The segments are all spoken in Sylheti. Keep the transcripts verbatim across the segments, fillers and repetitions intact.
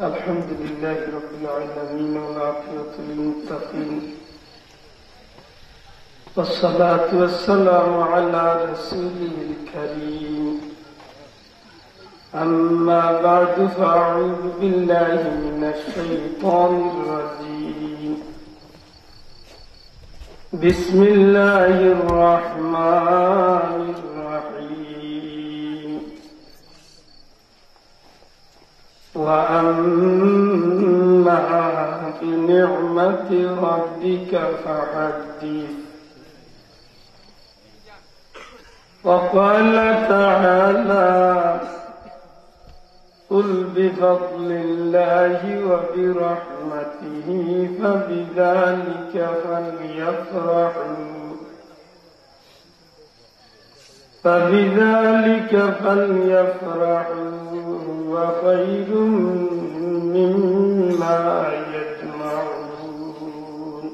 الحمد لله رب العالمين، والعاقبة للمتقين، والصلاة والسلام على رسوله الكريم. أما بعد، فأعوذ بالله من الشيطان الرجيم. بسم الله الرحمن الرحيم. وأما بنعمة ربك فحدث. وقال تعالى: قل بفضل الله وبرحمته فبذلك فليفرحوا، فبذلك فليفرحوا هو خير مما يجمعون.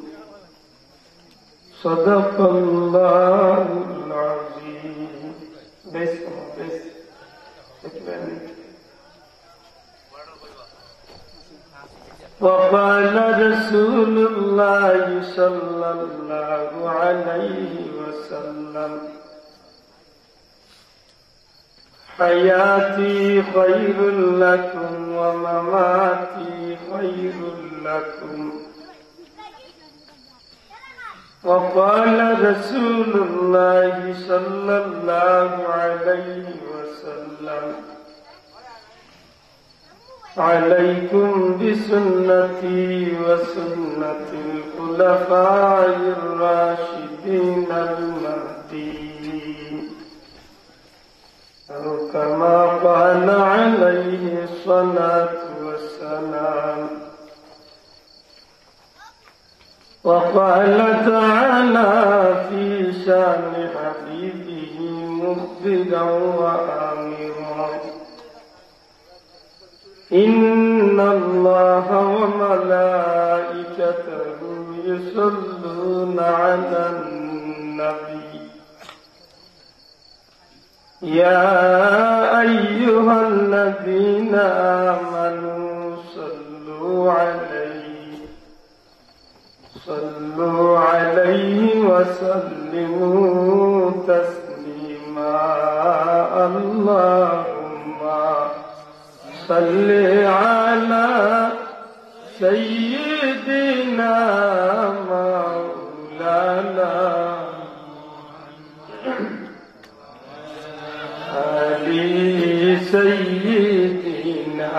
صدق الله العظيم. بس، بس. وقال رسول الله صلى الله عليه وسلم: حياتي خير لكم ومماتي خير لكم. وقال رسول الله صلى الله عليه وسلم: عليكم بسنتي وسنة الخلفاء الراشدين المهديين. أو كما قال عليه الصلاة والسلام. وقال تعالى في شأن حبيبه مخبرا وآمرا: إن الله وملائكته يصلون على النبي، يا أيها الذين آمنوا صلوا عليه، صلوا عليه وسلموا تسليما. اللهم صل على سيدنا مولانا آل سيدنا.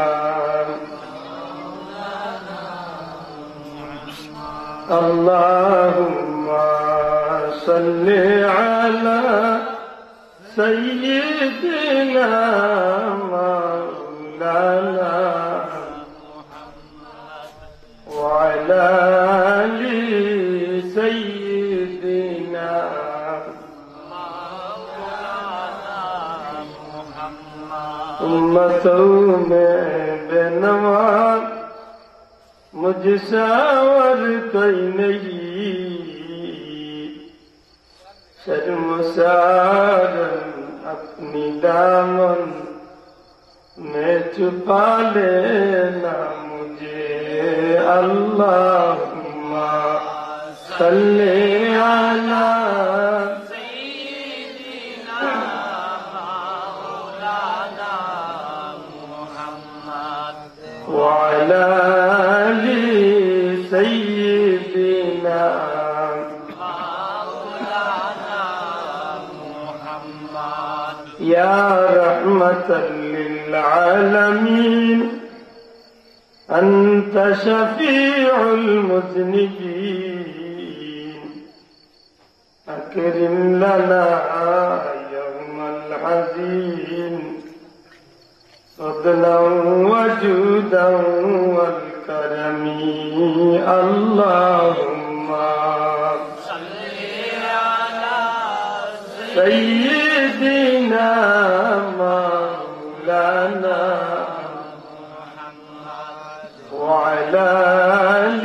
اللهم صل على سيدنا مولانا وعلى آل سيدنا. امتوں میں بے نوا مجھ سا اور کوئی نہیں، شرمسارن اپنی دامن میں چھپا لینا مجھے۔ اللهم صل على سيدنا مولانا محمد وعلى آل سيدنا مولانا محمد. يا رحمة للعالمين، أنت شفيع المذنبين، أكرم لنا يوم الحزين فضلا وجودا والكرم. اللهم صل على سيدنا مولانا محمد وعلى آل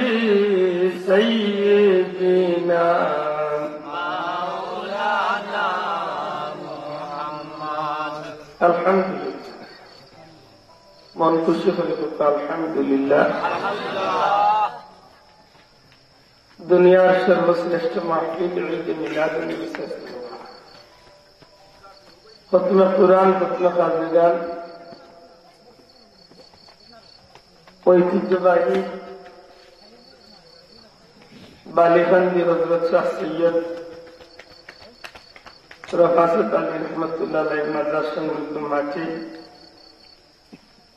سيدنا مولانا محمد. الحمد لله. মন খুশি করি কউক্কা আলহামদুলিল্লাহ। দুনিয়ার সর্বশ্রেষ্ঠ মাহফিল ঈদে মিলাদুন নবী। খতমে কুরআন, খতমে কাজী গান, ঐতিহ্যবাহী বালিকান্দি হযরত শাহ সৈয়দ রফাসত আলী রহমতুল্লাহ আলাইহির মাজার সংলগ্ন মাঠে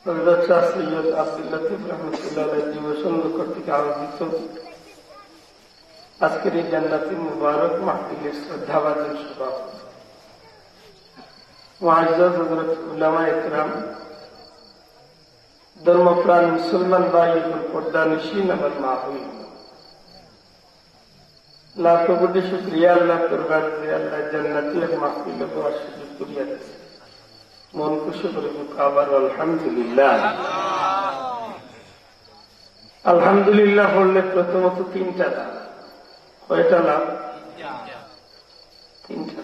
হযরত শাহ সৈয়দ আব্দুল লতিফ রহমতুল্লাহ আলাইহির যুব সংঘ কর্তৃক আয়োজিত আজকের এই জান্নাতি মুবারক মাহফিলের শ্রদ্ধাভাজন সভাপতি মুআজ্জাজ হযরত উলামা একরাম, ধর্মপ্রাণ মুসলমান ভাই এবং পর্দানিশীন আমার মা বোন, লাখো কোটি শুকরিয়া আল্লাহর দরবারে যে আল্লাহ জান্নাতি এক মাহফিল বওয়ার সুযোগ করিয়া দিয়েছে। মন খুশি করি কউক্কা আবার আলহামদুলিল্লাহ। আলহামদুলিল্লাহ পড়লে প্রথমত তিনটা লাভ। কয়টা লাভ? তিনটা।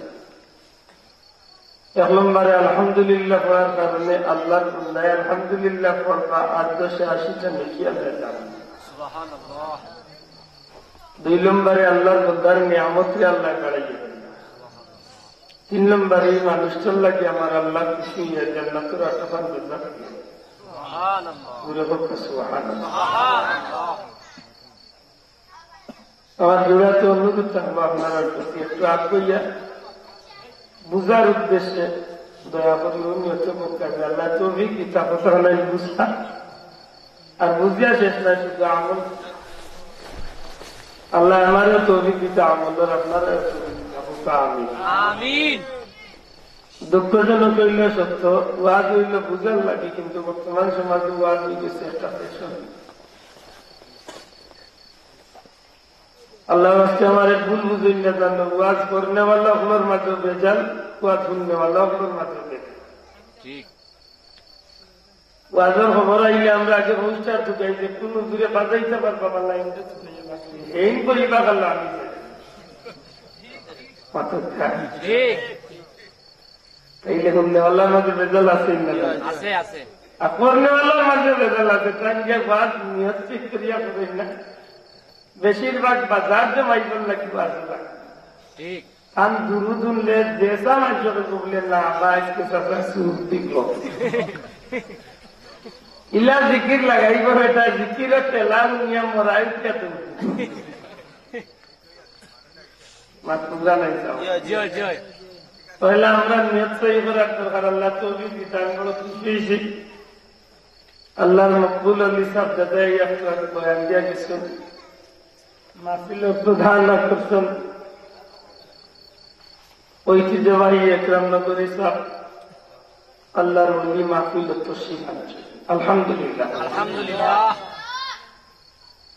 এক নম্বরে আলহামদুলিল্লাহ পড়ার কারণে আল্লাহর বন্দায় আলহামদুলিল্লাহ পড়বা আর দশে আশিটা নেকি আল্লাহ দান। সুবহানাল্লাহ। দুই নম্বরে আল্লাহর বন্দার নিয়ামতরে আল্লাহ বাড়াইয়া দেন। তিন নম্বরে এই মানুষটার লাগি আমার আল্লাহ খুশি হইয়া জান্নাতর আটখান বেজার। সুবহানাল্লাহ। জোরে কউক্কা সুবহানাল্লাহ। সুবহানাল্লাহ। আমার জোড়াতে অনুরোধ থাকবো আপনারার প্রতি, একটু আগ করিয়া বুঝার উদ্দেশ্যে দয়া করি উনি হচ্ছে বক্তা যে আল্লাহ তৌফিক দিতা কথা হলেন বুঝা, আর বুঝিয়া শেষ নাই শুধু আমল। আল্লাহ আমারও তৌফিক দিতা আমল, আর আপনারাও তৌফিক দিতা। বলতো আমিন। আমিন। দুঃখজনক হইল সত্য, ওয়াজ হইল বুঝার লাগি, কিন্তু বর্তমান সমাজে ওয়াজ হয়ে গেছে একটা ফ্যাশন। আল্লাহ আজকে আমার ভুল বুঝইন না জানো, ওয়াজ করনেওয়ালা অকলর মাঝে ভেজাল, ওয়াজ শুননেওয়ালা অকলর মাঝে ভেজাল। ঠিক। ওয়াজর খবর আইলে আমরা আগে পোস্টার ঢুকাই যে কোন দূরে বাজাইতে পারবা বা লাইনটা ঢুকাইয়া বাঁচলি। হেইন করিবা গেল আমি যাই। মাথা খায়। ঠিক। তাইলে শুননেওয়ালার মাঝে ভেজাল আছে না? আছে, আছে। আর করনেওয়ালার মাঝে ভেজাল আছে। তাই গিয়া ওয়াজ নিয়ত ঠিক করিয়া করেন না। বেশিরভাগ বাজার যে মাইবল লাগি বাজার লাগে। ঠিক। তান দুরুদ হুনলে যেসা মাইনষে কইবো বুলে, "না, বা আজকে চাচা সুর দিল।" ইলা জিকির লাগাইবো, এটা জিকিরর ঠেলা হুনিয়া মরাই উঠিয়া তো। মাত বুঝা নাই চাও। জি, জি। পয়লা আমরা নিয়ত সহি করার দরকার, আল্লাহ তৌফিক দিতা, আমি বড় খুশি হইছি। আল্লাহর মকবুল আলী সাহেব দাদা এই একটা বয়ান দিয়া গেছেন, মাহফিলর প্রধান আকর্ষণ ঐতিহ্যবাহী একরাম নগরী সাহেব আল্লাহর ওলি মাহফিল তশরিফ আনছেন। আলহামদুলিল্লাহ। আলহামদুলিল্লাহ।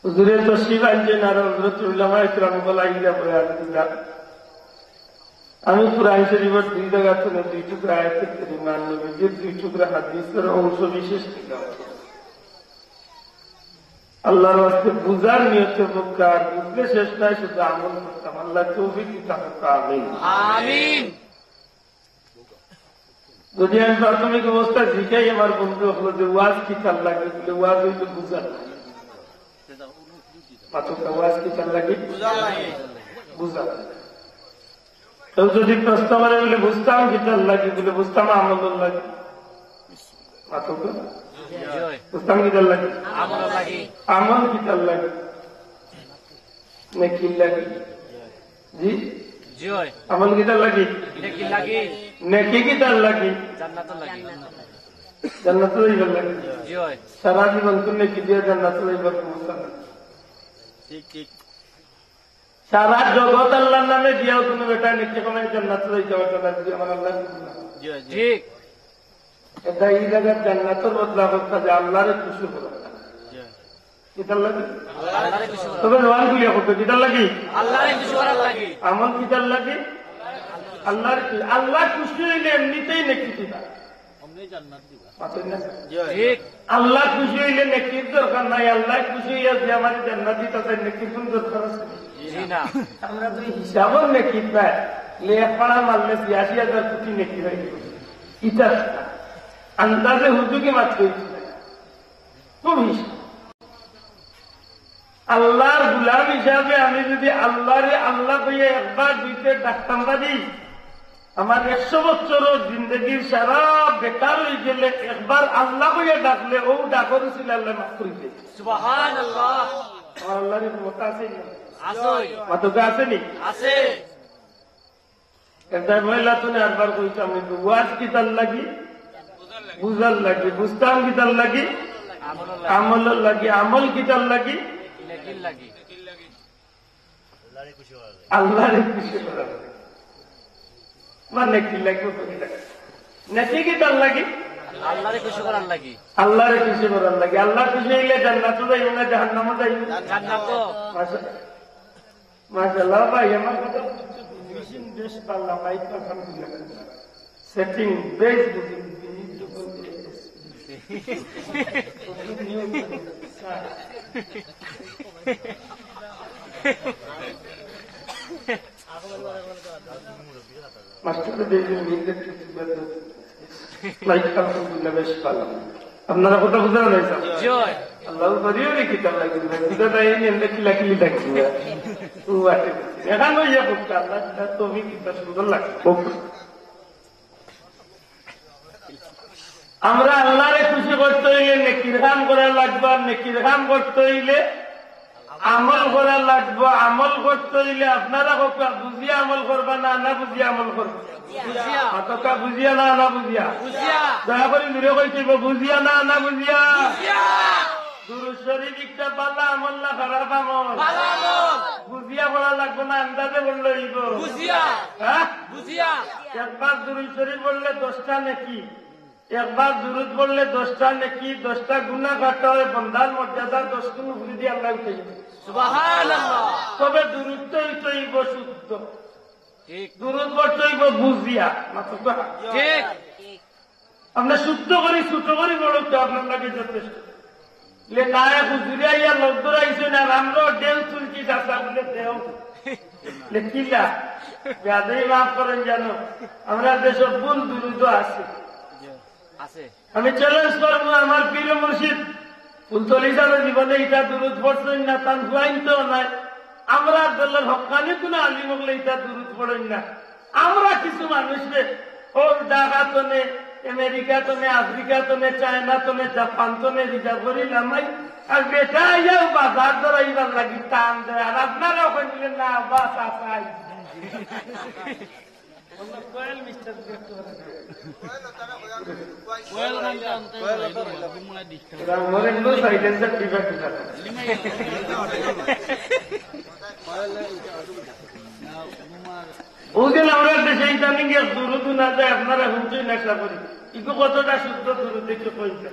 হুজুরে তশরিফ আনছেন আর হযরত উলামা একরাম বলা ইলা বয়ান দিলা। আমি কুরআন শরীফর দুই জায়গা থেকে দুই টুকরা আয়াতে কারিমা, নবীজির দুই টুকরা হাদিসর অংশ বিশেষ তিলাওয়াত করছি। আল্লাহর ওয়াস্তে বুঝার নিয়তে বক্কা, আর বুঝলে শেষ নাই, শুধু আমল করতাম। আল্লাহ তৌফিক দিতা বক্কা, আমিন। আমিন। যদি আমি প্রাথমিক অবস্থা জিকাই আমার বন্ধু অকলরে যে ওয়াজ কিতার লাগি, বুলে ওয়াজ হইল বুঝার। মাতকা ওয়াজ কিতার লাগি? বুঝার। কেউ যদি প্রশ্ন করে বুলে বুঝতাম কিতার লাগি, বুলে বুঝতাম আমলর লাগি। মাতকা? বুঝতাম কিতার লাগি? আমলর লাগি। আমল কিতার লাগি? নেকির লাগি। জি? জি অয়। আমল কিতার লাগি? নেকির লাগি। নেকি কিতার লাগি? জান্নাতর লাগি। জান্নাত যাইবার লাগি। জি অয়। সারা জীবন তো নেকি দিয়া জান্নাত যাইবার ক্ষমতা নাই। ঠিক, ঠিক। সারা জগৎ আল্লাহর নামে দিয়াও কোনো বেটা নেকি কমাই জান্নাত যাইতে পারতো না, যদি আমার আল্লাহ কবুল না করে। জি অয়, জি। ঠিক। এটা এই জায়গার জান্নাতর বদলা করতে যে আল্লাহরে খুশি করা। জি অয়। কিতার লাগি? আল্লাহরে খুশি করার তবে জোয়ান গুলিয়া করতে কিতার লাগি? আল্লাহরে খুশি করার লাগি। আমল কিতার লাগি? আল্লাহর খু-, আল্লাহ খুশি হইলে এমনিতেই নেকি দিবা। অমনি জান্নাত দিবা। পাচ্ছেন না? জি। ঠিক। আল্লাহ খুশি হইলে নেকির দরকার নাই। আল্লাহ খুশি হইয়া যে আমার জান্নাত দিতা চাই, নেকির কোন দরকার আছে? জি না। আমরা তো হিসাবর নেকি পাই। লে এক পাড়া মারলে ছিয়াশি হাজার কোটি নেকি হয়। ইটা আন্দাজে হুজুকে মাত্র আল্লাহর গোলাম হিসাবে আমি যদি আল্লাহরে আল্লাহ কইয়া একবার দুইবার ডাকতাম পারি, আমার একশো বছরও জিন্দেগির সারা বেকার অইগেলে একবার আল্লাহ কইয়া ডাকলে অউ ডাকর উসিলায় আল্লায় মাফ করি দেয়। সুবহানাল্লাহ। আমার আল্লাহর ক্ষমতা আছে না? আছে। মাতকা আছে নি? আছে। একটা মহিলা তো আরবার কইতাম, কিন্তু ওয়াজ কিতার লাগি? বুঝার লাগি। বুঝতাম কিতার লাগি? আমলর লাগি। আমলর লাগি। আমল কিতার লাগি? নেকির লাগি। আল্লাহরে খুশি করার লাগি। মানে কি লাগবে? নেকি কিতার লাগি? আল্লাহরে খুশি করার লাগি। আল্লাহরে খুশি করার লাগি। আল্লাহ খুশি অইলে জান্নাতো যাইব না জাহান্নামো যাইব? জান্নাতো। মাশা-, মাশাআল্লাহ ভাই, আমার কথা বুঝতে বুঝেছেন, বেশ ভালো, মাইক আলহামদুলিল্লাহ। সেটিং বেশ বুঝি, বুঝি, যখন মাস্টার দেখবেন, নিজের কিছু বলতে। মাইক আলহামদুলিল্লাহ, বেশ ভালো। আপনারা কথা বুঝতে পারছেন? জি। আল্লাহ বাড়িও রে কিতাব লাগবে, বুঝতে তাই এমনি কিলাকিলি থাকবে। ও আছে। এখন ওই ইয়ে করতে আল্লাহ, কিতাব তো আমি কিতাব সুন্দর লাগবে। আমরা আল্লাহরে খুশি করতে অইলে নেকির কাম করা লাগবে, আর নেকির কাম করতে অইলে আমল করা লাগবে। আমল করতে অইলে আপনারা কউক্কা বুঝিয়া আমল করবা না, না বুঝিয়া আমল করবা? বুঝিয়া। মাতকা বুঝিয়া না, না বুঝিয়া? বুঝিয়া। দয়া করি জোরে কইতে অইবো, বুঝিয়া না, না বুঝিয়া? বুঝিয়া। দুরূদ শরীফ একটা ভালা আমল না খারাপ আমল? ভালা আমল। বুঝিয়া পড়া লাগবে না, আন্দাজে পড়লে অইবো? বুঝিয়া। হ্যাঁ? বুঝিয়া। একবার দুরূদ শরীফ পড়লে দশটা নেকি, একবার দুরূদ পড়লে দশটা নেকি, দশটা গুনাহ কাটা অয়, বন্দার মর্যাদা দশ গুণ উপরে দিয়া আল্লায় উঠাই দেয়। সুবহানাল্লাহ। তবে দুরূদ তো অইতে অইবো শুদ্ধ। ঠিক। দুরূদ পড়তে অইবো বুঝিয়া, মাতকা। ঠিক। আপনে শুদ্ধ করি, ছোট করি পড়উক্কা, আপনার লাগি যথেষ্ট। লে না, এক হুজুরে আইয়া লোক ধরাইছে না, আর আমরাও ঢেউ তুলছি, চাচা বুলে দেও। লে কিলা? বেয়াদবি মাফ করেন জানো, আমরা দেশো ভুল দুরূদও আছে। আছে। আমি চ্যালেঞ্জ করবো আমার পীর মুর্শিদ ফুলতলি ছাহেবে জীবনে ইটা দুরূদ পড়ছইন না, তান ফুয়াইন্তও নাই। আমরার দলর হক্কানি কুনু আলিম অকলে ইটা দুরূদ পড়ইন না। আমরা কিছু মানুষরে অউ ঢাকা তনে, আমেরিকা তনে, আফ্রিকা তনে, চায়না তনে, জাপান তনে রিজার্ভ করি লামাই। আর বেটা আইয়াও বাজার ধরাইবার লাগি টান দেয়। আর আপনারাও কইলেন, "না, বাস, আসাই।" অউ যে আমরার দেশে ইদানিং এক দুরূদ হুনা যায়, আপনারা হুনছইন আশা করি। ইগু কতটা শুদ্ধ দুরূদ একটু কইন।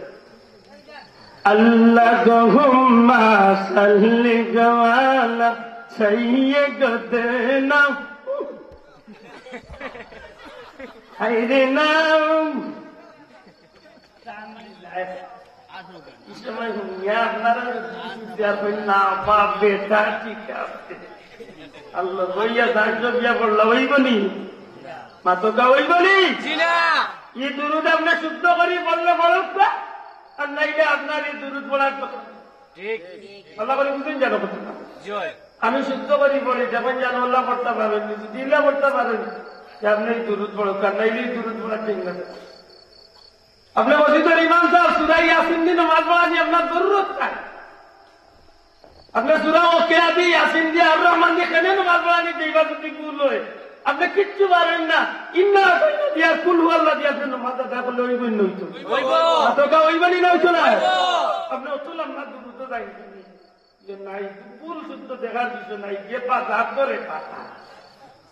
আল্লাহুম্মা সাল্লি আলা সাইয়্যিদিনা। হায়রে না। এই সময় হুনিয়া আপনারা যদি বিয়া কইন না, বাপ বেটা ঠিক আছে। আল্লাহ বইয়া দাঁড়িয়ে বিয়া পড়লা, অইবো নি? মাতকা অইবো নি? জি না। ই দুরূদ আপনে শুদ্ধ করি পড়লে পড়উক্কা, আর নাইলে আপনার ই দুরূদ পড়ার কথা। ঠিক। ভালা করি বুঝইন জানো কথা। জি। আমি শুদ্ধ করি পড়ি, যখন জানো আল্লাহ পড়তা পারেন, যদি ইল্লা পড়তা পারেন, তে আপনে ই দুরূদ পড়উক্কা, আর নাইলে ই দুরূদ পড়া ঠিক না। আপনে মসজিদর ইমাম সাব, সূরা ইয়াসিন দি নমাজ পড়ানি আপনার জরুরত নাই। আপনে সূরা ওয়াকিয়া দি, ইয়াসিন দি, আর রহমান দি কেনে নমাজ পড়ানি, যেইবার যদি ভুল অয়, আপনে কিচ্ছু পারইন না। ইন্না আতাইনা দি আর কুল হুয়াল্লাহ দি আপনে নমাজ আদায় করলে অইবো নি না অইতো? অইবো। মাতকা অইবো নি না অইতো না? অইবো। আপনে অত লম্বা দুরূদ তো যাইন। যে নাই, ভুল শুদ্ধ দেখার বিষয় নাই, গিয়া বাজার ধরে পাতা।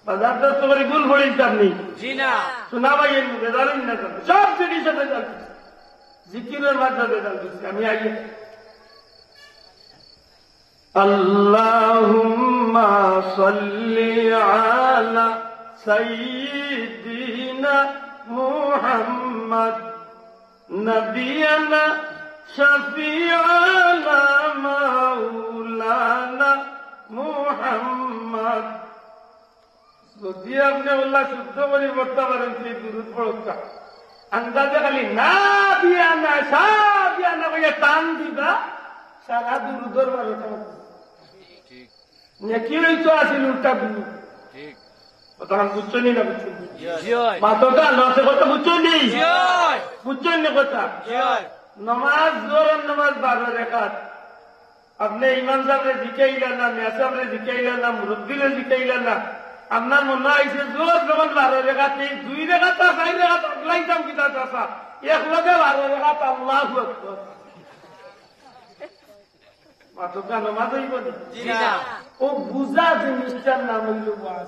বাজার ধরতে পারি, ভুল পড়ি আপনি। জি না। শোনা ভাই, এই ভেজাল না জানো। সব জিনিসে ভেজাল দিছে। জিকিরের মাঝে ভেজাল দিছে। আমি আগে اللهم صل على سيدنا محمد نبينا شفيعنا مولانا محمد। যদি আপনে আল্লাহ শুদ্ধ করি পড়তা পারেন, সেই দুরূদ পড়উক্কা। আন্দাজে খালি না দিয়া না, সাব না কইয়া টান দিবা, সারা দুরুদর বারোটা বাজে। ঠিক। নেকি অইতো আছিল উল্টা গুণ। ঠিক। কথা বুঝছইন নি না বুঝছইন নি? জি অয়। মাতকা লসে কথা বুঝছইন নি? জি অয়। বুঝছইন নি কথা? জি অয়। নমাজ, জোহরর নমাজ বারো রেকাত। আপনে ইমাম সাবরে জিকাইলা না, মিয়া সাবরে জিকাইলা না, মুরব্বিরে জিকাইলা না। আপনার মনো আইছে জোহর যখন বারো রেকাত, এই দুই রেকাত আর চাইর রেকাত আগলাইতাম কিতা চাচা? এক লগে বারো রেকাত, আল্লাহু আকবার। মাতকা নমাজ অইবো নি? জি না। ও বুঝা জিনিসটার নাম অইলো ওয়াজ।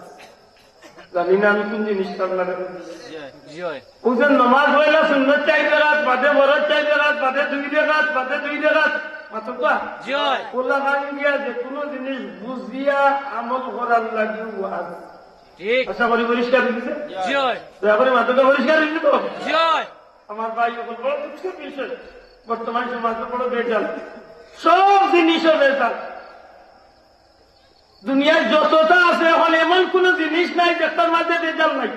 জানি না আমি কোন জিনিসটা আপনারে কইছি। জি অয়। ও যে নমাজ পয়লা সুন্নত চাইর রেকাত, বাদে ফরজ চাইর রেকাত, বাদে দুই রেকাত, বাদে দুই রেকাত। মাতকা? জি অয়। ওলা ভাঙ্গিয়া যে কোনো জিনিস বুঝিয়া আমল করার লাগি ওয়াজ। ঠিক। আশা করি পরিষ্কার অইছে? জি অয়। দয়া করি মাতকা পরিষ্কার অইছে তো? জি অয়। আমার ভাই অকল বড় দুঃখর বিষয়, বর্তমান সমাজে বড় ভেজাল, সব জিনিসও ভেজাল। দুনিয়ার যতটা আছে এখন এমন কোন জিনিস নাই যেটার মাঝে ভেজাল নাই।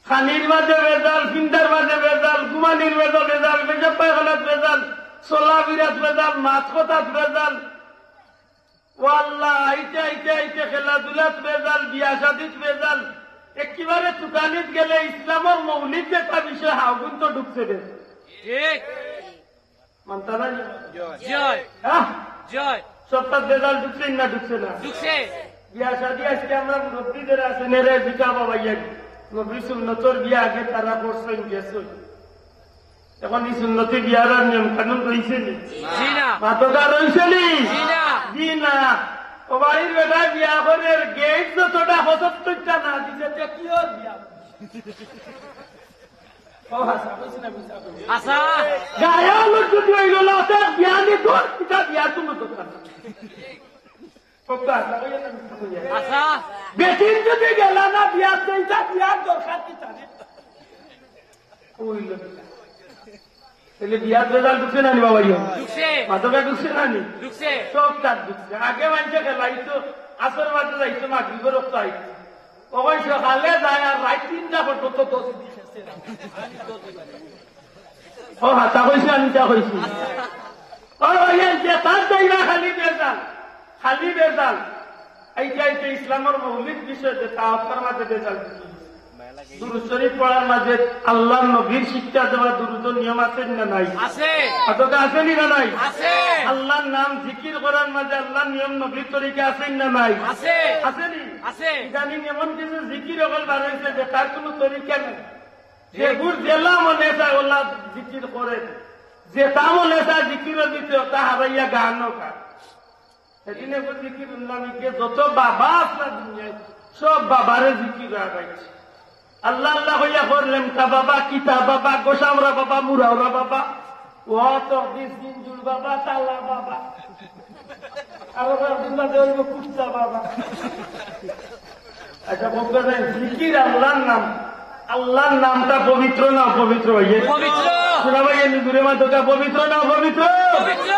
খানির মাঝে ভেজাল, পিন্দার মাঝে ভেজাল, ঘুমানির মাঝে ভেজাল, পেশাব পায়খানাত ভেজাল, চলাফিরাত ভেজাল, মাত কথাত ভেজাল, ও আল্লাহ, আইতে আইতে আইতে খেলাধুলাত ভেজাল, বিয়া শাদিত ভেজাল, একেবারে তুকানিত গেলে ইসলামর মৌলিক একটা বিষয় হাওগুন তো ঢুকছে রে। ঠিক। মানতা না নি? জি অয়। হ্যাঁ? জি অয়। সবটা ভেজাল ঢুকছে না ঢুকছে না? ঢুকছে। বিয়া শাদি আজকে আমরা মুরব্বী যারা আছেন, এরা জিকা বাবা ইয়া, নবী সুন্নতর বিয়া আগে তারা করছেন, গেছেন। এখন এই সুন্নতি বিয়ার আর নিয়ম কানুন রইছে নি? জি না। মাতকা রইছে নি? জি না। জি না। ও ভাইর বেটা বিয়া করে গেট যতটা পঁচাত্তরটা না দিছে, তে কি ওর বিয়া? ও হাছা, বুঝছি না, বুঝছি না। আচ্ছা। গায়ে হলুদ যদি হইল না, তো বিয়া নিয়ে দূর, এটা বিয়া কোনো দরকার না। আচ্ছা। বেটিন যদি গেল না বিয়াত, তো ইটা বিয়ার দরকার কিতা রে? ওই লোক। তাহলে বিয়াত ভেজাল ঢুকছে না নি বাবা, ইয়ো? ঢুকছে। মাদকা ঢুকছে না নি? ঢুকছে। সব তার ঢুকছে। আগে মানষে খেলাইতো, আসর বাদে যাইতো, মাগরিবর রক্ত আইতো। ওই সকালে যায় আর রাত তিনটা পর্যন্ত দশ দিন শেষ। ও হাছা কইছি, আমি যা কইছি। ও ভাই, এই যে তার জায়গা খালি ভেজাল, খালি ভেজাল। এই যে, এই যে ইসলামর মৌলিক বিষয় যে তা আপনার মাঝে ভেজাল ঢুকি গেছে। দুরূদ শরীফ পড়ার মাঝে আল্লাহর নবীর শিক্ষা দেওয়া দুরূদর নিয়ম আছে না নাই? আছে। মাতকা আছে নি না নাই? আছে। আল্লাহর নাম জিকির করার মাঝে আল্লাহর নিয়ম নবীর তরিকা আছে না নাই? আছে। আছে নি? আছে। ইদানিং এমন কিছু জিকির অকল বার হইছে যে তার কোনো তরিকা নাই। যেগুর যেলা মনে চায় ওলা জিকির করে, যেটা মনে চায় জিকিরও দিতে, ওটা হারাইয়া গানও গায়। সেদিনে একবার জিকির শুনলাম, যে যত বাবা আছে দুনিয়ায়, সব বাবারে জিকির হারাইছে। আল্লাহ আল্লাহ হইয়া করলেন, তা বাবা, কিতা বাবা, গোসামরা বাবা, মুরাওরা বাবা, ও তকদিস দিনজুর বাবা, তালা বাবা, আরো কয়েকদিন বাদে হইব কুত্তা বাবা। আচ্ছা, বলতে চাই, জিকির আল্লাহর নাম। আল্লাহর নামটা পবিত্র না অপবিত্র ভাইয়ে? পবিত্র। শোনা ভাইয়ে, নিজুরে মাতকা পবিত্র না অপবিত্র? পবিত্র।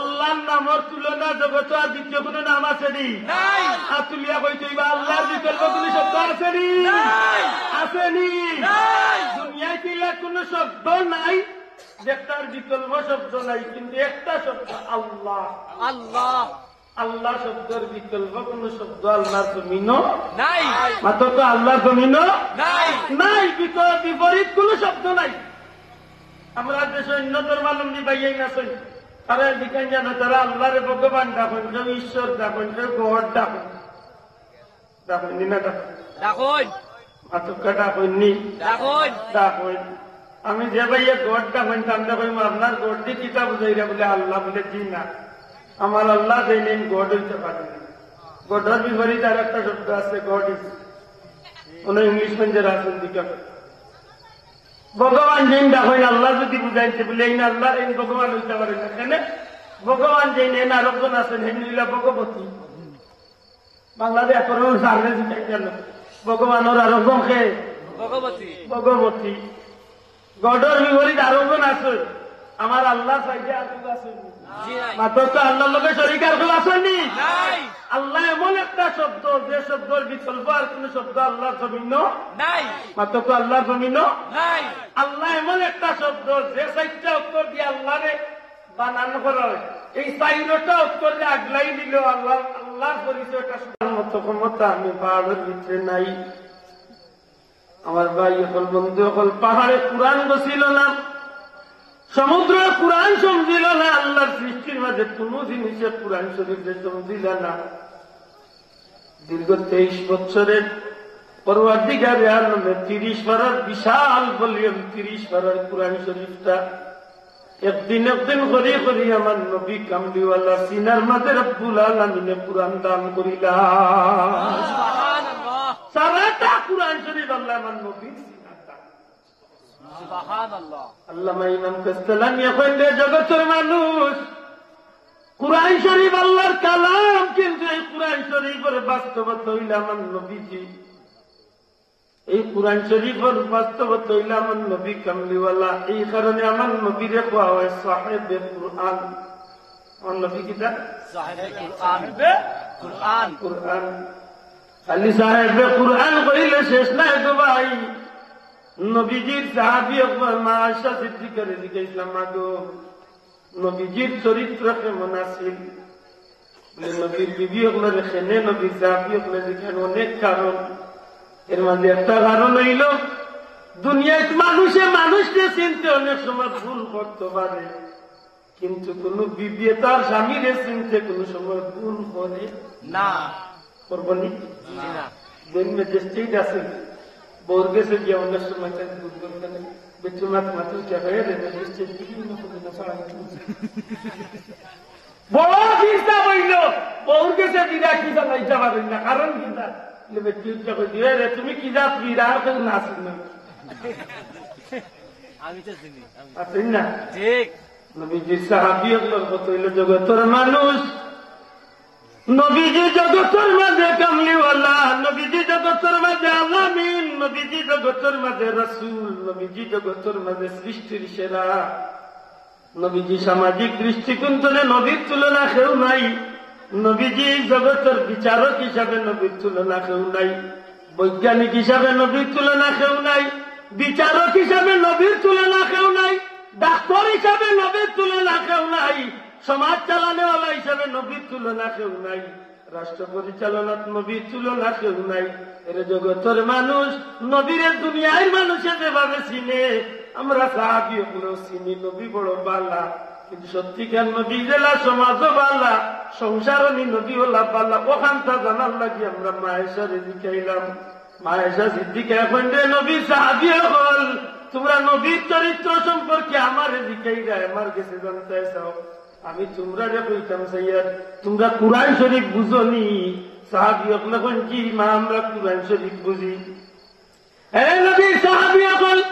আল্লাহর নামর তুলনা জগত আর দ্বিতীয় কোনো নাম আছে নি? নাই। আর তুলিয়া কইতে হইবা, আল্লাহর বিকল্প কোনো শব্দ আছে নি? নাই। আছে নি? নাই। দুনিয়ায় কি কোনো শব্দ নাই? যেটার বিকল্প শব্দ নাই, কিন্তু একটা শব্দ আল্লাহ। আল্লাহ। আল্লাহ শব্দর বিকল্প কোনো শব্দ আল্লাহর জমিনও নাই। মাতকা আল্লাহর জমিনও নাই। নাই, বিকল্প বিপরীত কোনো শব্দ নাই। আমরা দেশে অন্য ধর্মাবলম্বী ভাইয়াইন আছইন, তারা এদিকে জানো, তারা আল্লাহরে ভগবান ডাকইন, কেউ ঈশ্বর ডাকইন, কেউ গড ডাকইন। ডাকইন নি না ডাকইন? ডাকইন। মাতকা ডাকইন নি? ডাকইন। ডাকইন। আমি যে ভাইয়ে গড ডাকইন, তামনে কইমু, "আপনার গড দি কিতা বুঝাইরা?" বলে, "আল্লাহ।" বলে, "জি না, আমার আল্লাহ যেই নেই গড হইতে পারে না।" গডর বিপরীত আর একটা শব্দ আছে, God is। কোনো ইংলিশ মঞ্জের আছেন দিকে। ভগবান যেইন ডাকইন, আল্লাহ যদি বুঝাইতে বলে, "এই না আল্লাহ, এই ভগবান হইতে পারে না।" কেনে? ভগবান যেইন, এইন আরকজন আছেন, হেইন হইলা ভগবতী। বাংলাদেশ এখন সার্ভে জিতে গেল। ভগবানর আরকজন কে? ভগবতী। ভগবতী। গডর বিপরীত আরকজন আছে। আমার আল্লাহ সাইডে আর কেউ আছে নি? জি নাই। মাতকা আল্লাহর লগে শরিক আর কেউ আছে নি? নাই। আল্লাহ এমন একটা শব্দ, যে শব্দর বিকল্প আর কোনো শব্দ আল্লাহর জমিনও নাই। মাতকা আল্লাহর জমিনও নাই। আল্লাহ এমন একটা শব্দ, যে চাইরটা অক্ষর দিয়া আল্লাহরে বানান করা অয়, এই চাইরটা অক্ষররে আগলাই দিলেও আল্লাহ, আল্লাহর পরিচয়টা শোনার মতো ক্ষমতা আমি পাহাড়র ভিতরে নাই। আমার ভাই অকল, বন্ধু অকল, পাহাড়ে কোরআন গছিল না, সমুদ্রে কোরআন সমঝিল না, আল্লাহর সৃষ্টির মাঝে কুনু জিনিসে কোরআন শরীফরে সমঝিল না। দীর্ঘ তেইশ বছরে পরওয়ারদিগারে আলমে তিরিশ পারার বিশাল ভলিউম, তিরিশ পারার কোরআন শরীফটা একদিন একদিন করি করি আমার নবী কামলিওয়ালা সিনার মাঝে রব্বুল আলামিনে কোরআন দান করিলা। সুবহানাল্লাহ। সারাটা কোরআন শরীফ আল্লাহ আমার নবীর সিনার দান। সুবহানাল্লাহ। আল্লামা ইমাম কাস্তালানিয়ে কইন, রে জগতর মানুষ, কোরআন শরীফ আল্লাহর কালাম, কিন্তু এই কোরআন শরীফর বাস্তবতা অইলা আমার নবীজি। এই কোরআন শরীফর বাস্তবতা অইলা আমার নবী কামলিওয়ালা। এই কারণে আমার নবীরে কওয়া অয় সাহেবে কোরআন। আমার নবী কিতা? সাহেবে কোরআন। কোরআন। খালি সাহেবে কোরআন কইলে শেষ নায় তো ভাই। নবীজির সাহাবী অকল মা আয়েশা সিদ্দিকারে জিজ্ঞাসা করলা, "মা গো, নবীজির চরিত্র কেমন আছিল?" বলে, নবীর বিবি অকলরে কেনে নবীর সাহাবী অকলে জিকাইন, অনেক কারণ। এর মাঝে একটা কারণ অইলো, দুনিয়াত মানুষে মানুষরে চিনতে অনেক সময় ভুল করতে পারে, কিন্তু কুনু বিবিয়ে তার স্বামীরে চিনতে কুনু সময় ভুল করে না। করবো নি? জি না। যেন ম্যাজিস্ট্রেট আছে, বউর গেছে গিয়া অনেক সময় তার ভুল করতে নেই। বেটি মাত মাতুল কে হয় রে, ম্যাজিস্ট্রেট বিভিন্ন কোনো ছাড়া মাতুল। বড় চিন্তা অইলো, বউর গেছে বিরা কি জানাইতে পারেন না, কারণ কিতা? বলে, বেটি উঠে কই দিবে রে, তুমি কি জাত বিরা, আর কেউ না শুনো। আমি তো চিনি, আমি আছেন না? ঠিক। নবীজির সাহাবী অকলর কথা অইলো জগতর মানুষ। নবীজি জগতর মাঝে কামলিওয়ালা, নবীজি জগতর মাঝে আলামিন, নবীজি জগতর মাঝে রাসূল, নবীজি জগতর মাঝে সৃষ্টির সেরা। নবীজি সামাজিক দৃষ্টিকোণ তনে নবীর তুলনা কেউ নাই। নবীজি জগতর বিচারক হিসাবে নবীর তুলনা কেউ নাই। বৈজ্ঞানিক হিসাবে নবীর তুলনা কেউ নাই। বিচারক হিসাবে নবীর তুলনা কেউ নাই। ডাক্তার হিসাবে নবীর তুলনা কেউ নাই। সমাজ চালানেওয়ালা হিসাবে নবীর তুলনা কেউ নাই। রাষ্ট্র পরিচালনাত নবীর তুলনা কেউ নাই। এরে জগতর মানুষ, নবীরে দুনিয়ার মানুষে যেভাবে চিনে, আমরা সাহাবী অকলেও চিনি, নবী বড় বালা। কিন্তু সত্যিকার নবী যেলা সমাজও বালা, সংসারও নি নবী অলা বালা, অখানতা জানার লাগি আমরা মা আয়েশারে জিকাইলাম। মা আয়েশা সিদ্দিকা কইন, রে নবীর সাহাবী অকল, তুমরা নবীর চরিত্র সম্পর্কে আমারে জিকাইরায়, আমার গেছে জানতায় চাও। আমি তুমরারে কইতাম চাইয়ার, তুমরা কুরআন শরীফ বুঝো নি? সাহাবী অকলে কইন, জি মা, আমরা কুরআন শরীফ বুঝি। হে নবীর সাহাবী অকল,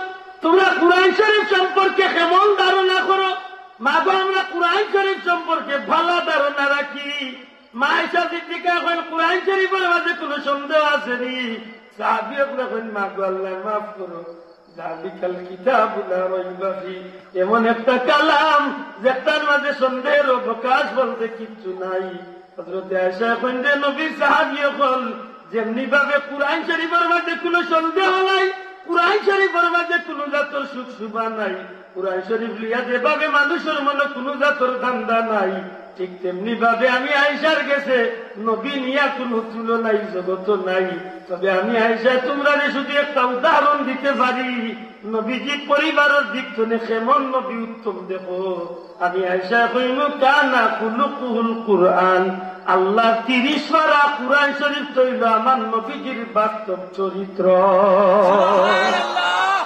তুমরা কুরআন শরীফ সম্পর্কে কেমন ধারণা করো? মা গো, আমরা কুরআন শরীফ সম্পর্কে ভালা ধারণা রাখি। মা আয়েশা সিদ্দিকা কইন, কুরআন শরীফর মাঝে কুনু সন্দেহ আছে নি? সাহাবী অকলে কইন, মা গো, আল্লায় মাফ করো, যালিকাল কিতাবু লা রাইবা ফি, এমন একটা কালাম যেটার মাঝে সন্দেহের অবকাশ বলতে কিচ্ছু নাই। হযরতে আয়েশা কইন, রে নবীর সাহাবী অকল, যেমনি ভাবে কুরআন শরীফর মাঝে কুনু সন্দেহ নাই, কুরআন শরীফর মাঝে কুনু জাতর শুক শুবা নাই, কুরআন শরীফ লইয়া যেভাবে মানুষর মনো কুনু জাতর ধান্দা নাই, ঠিক তেমনি ভাবে আমি আয়েশার গেছে নবী নিয়া কুনু তুলনাই জগতো নাই। তবে আমি আয়েশা তুমরারে শুধু একটা উদাহরণ দিতে পারি, নবীজি পরিবারর দিক তনে কেমন নবী উত্তম দেখো। আমি আয়েশা কইমু, কানা খুলুকুহুল কুরআন, আল্লাহর তিরিশ পারা কুরআন শরীফ অইলো আমার নবীজির বাস্তব চরিত্র। সুবহানাল্লাহ।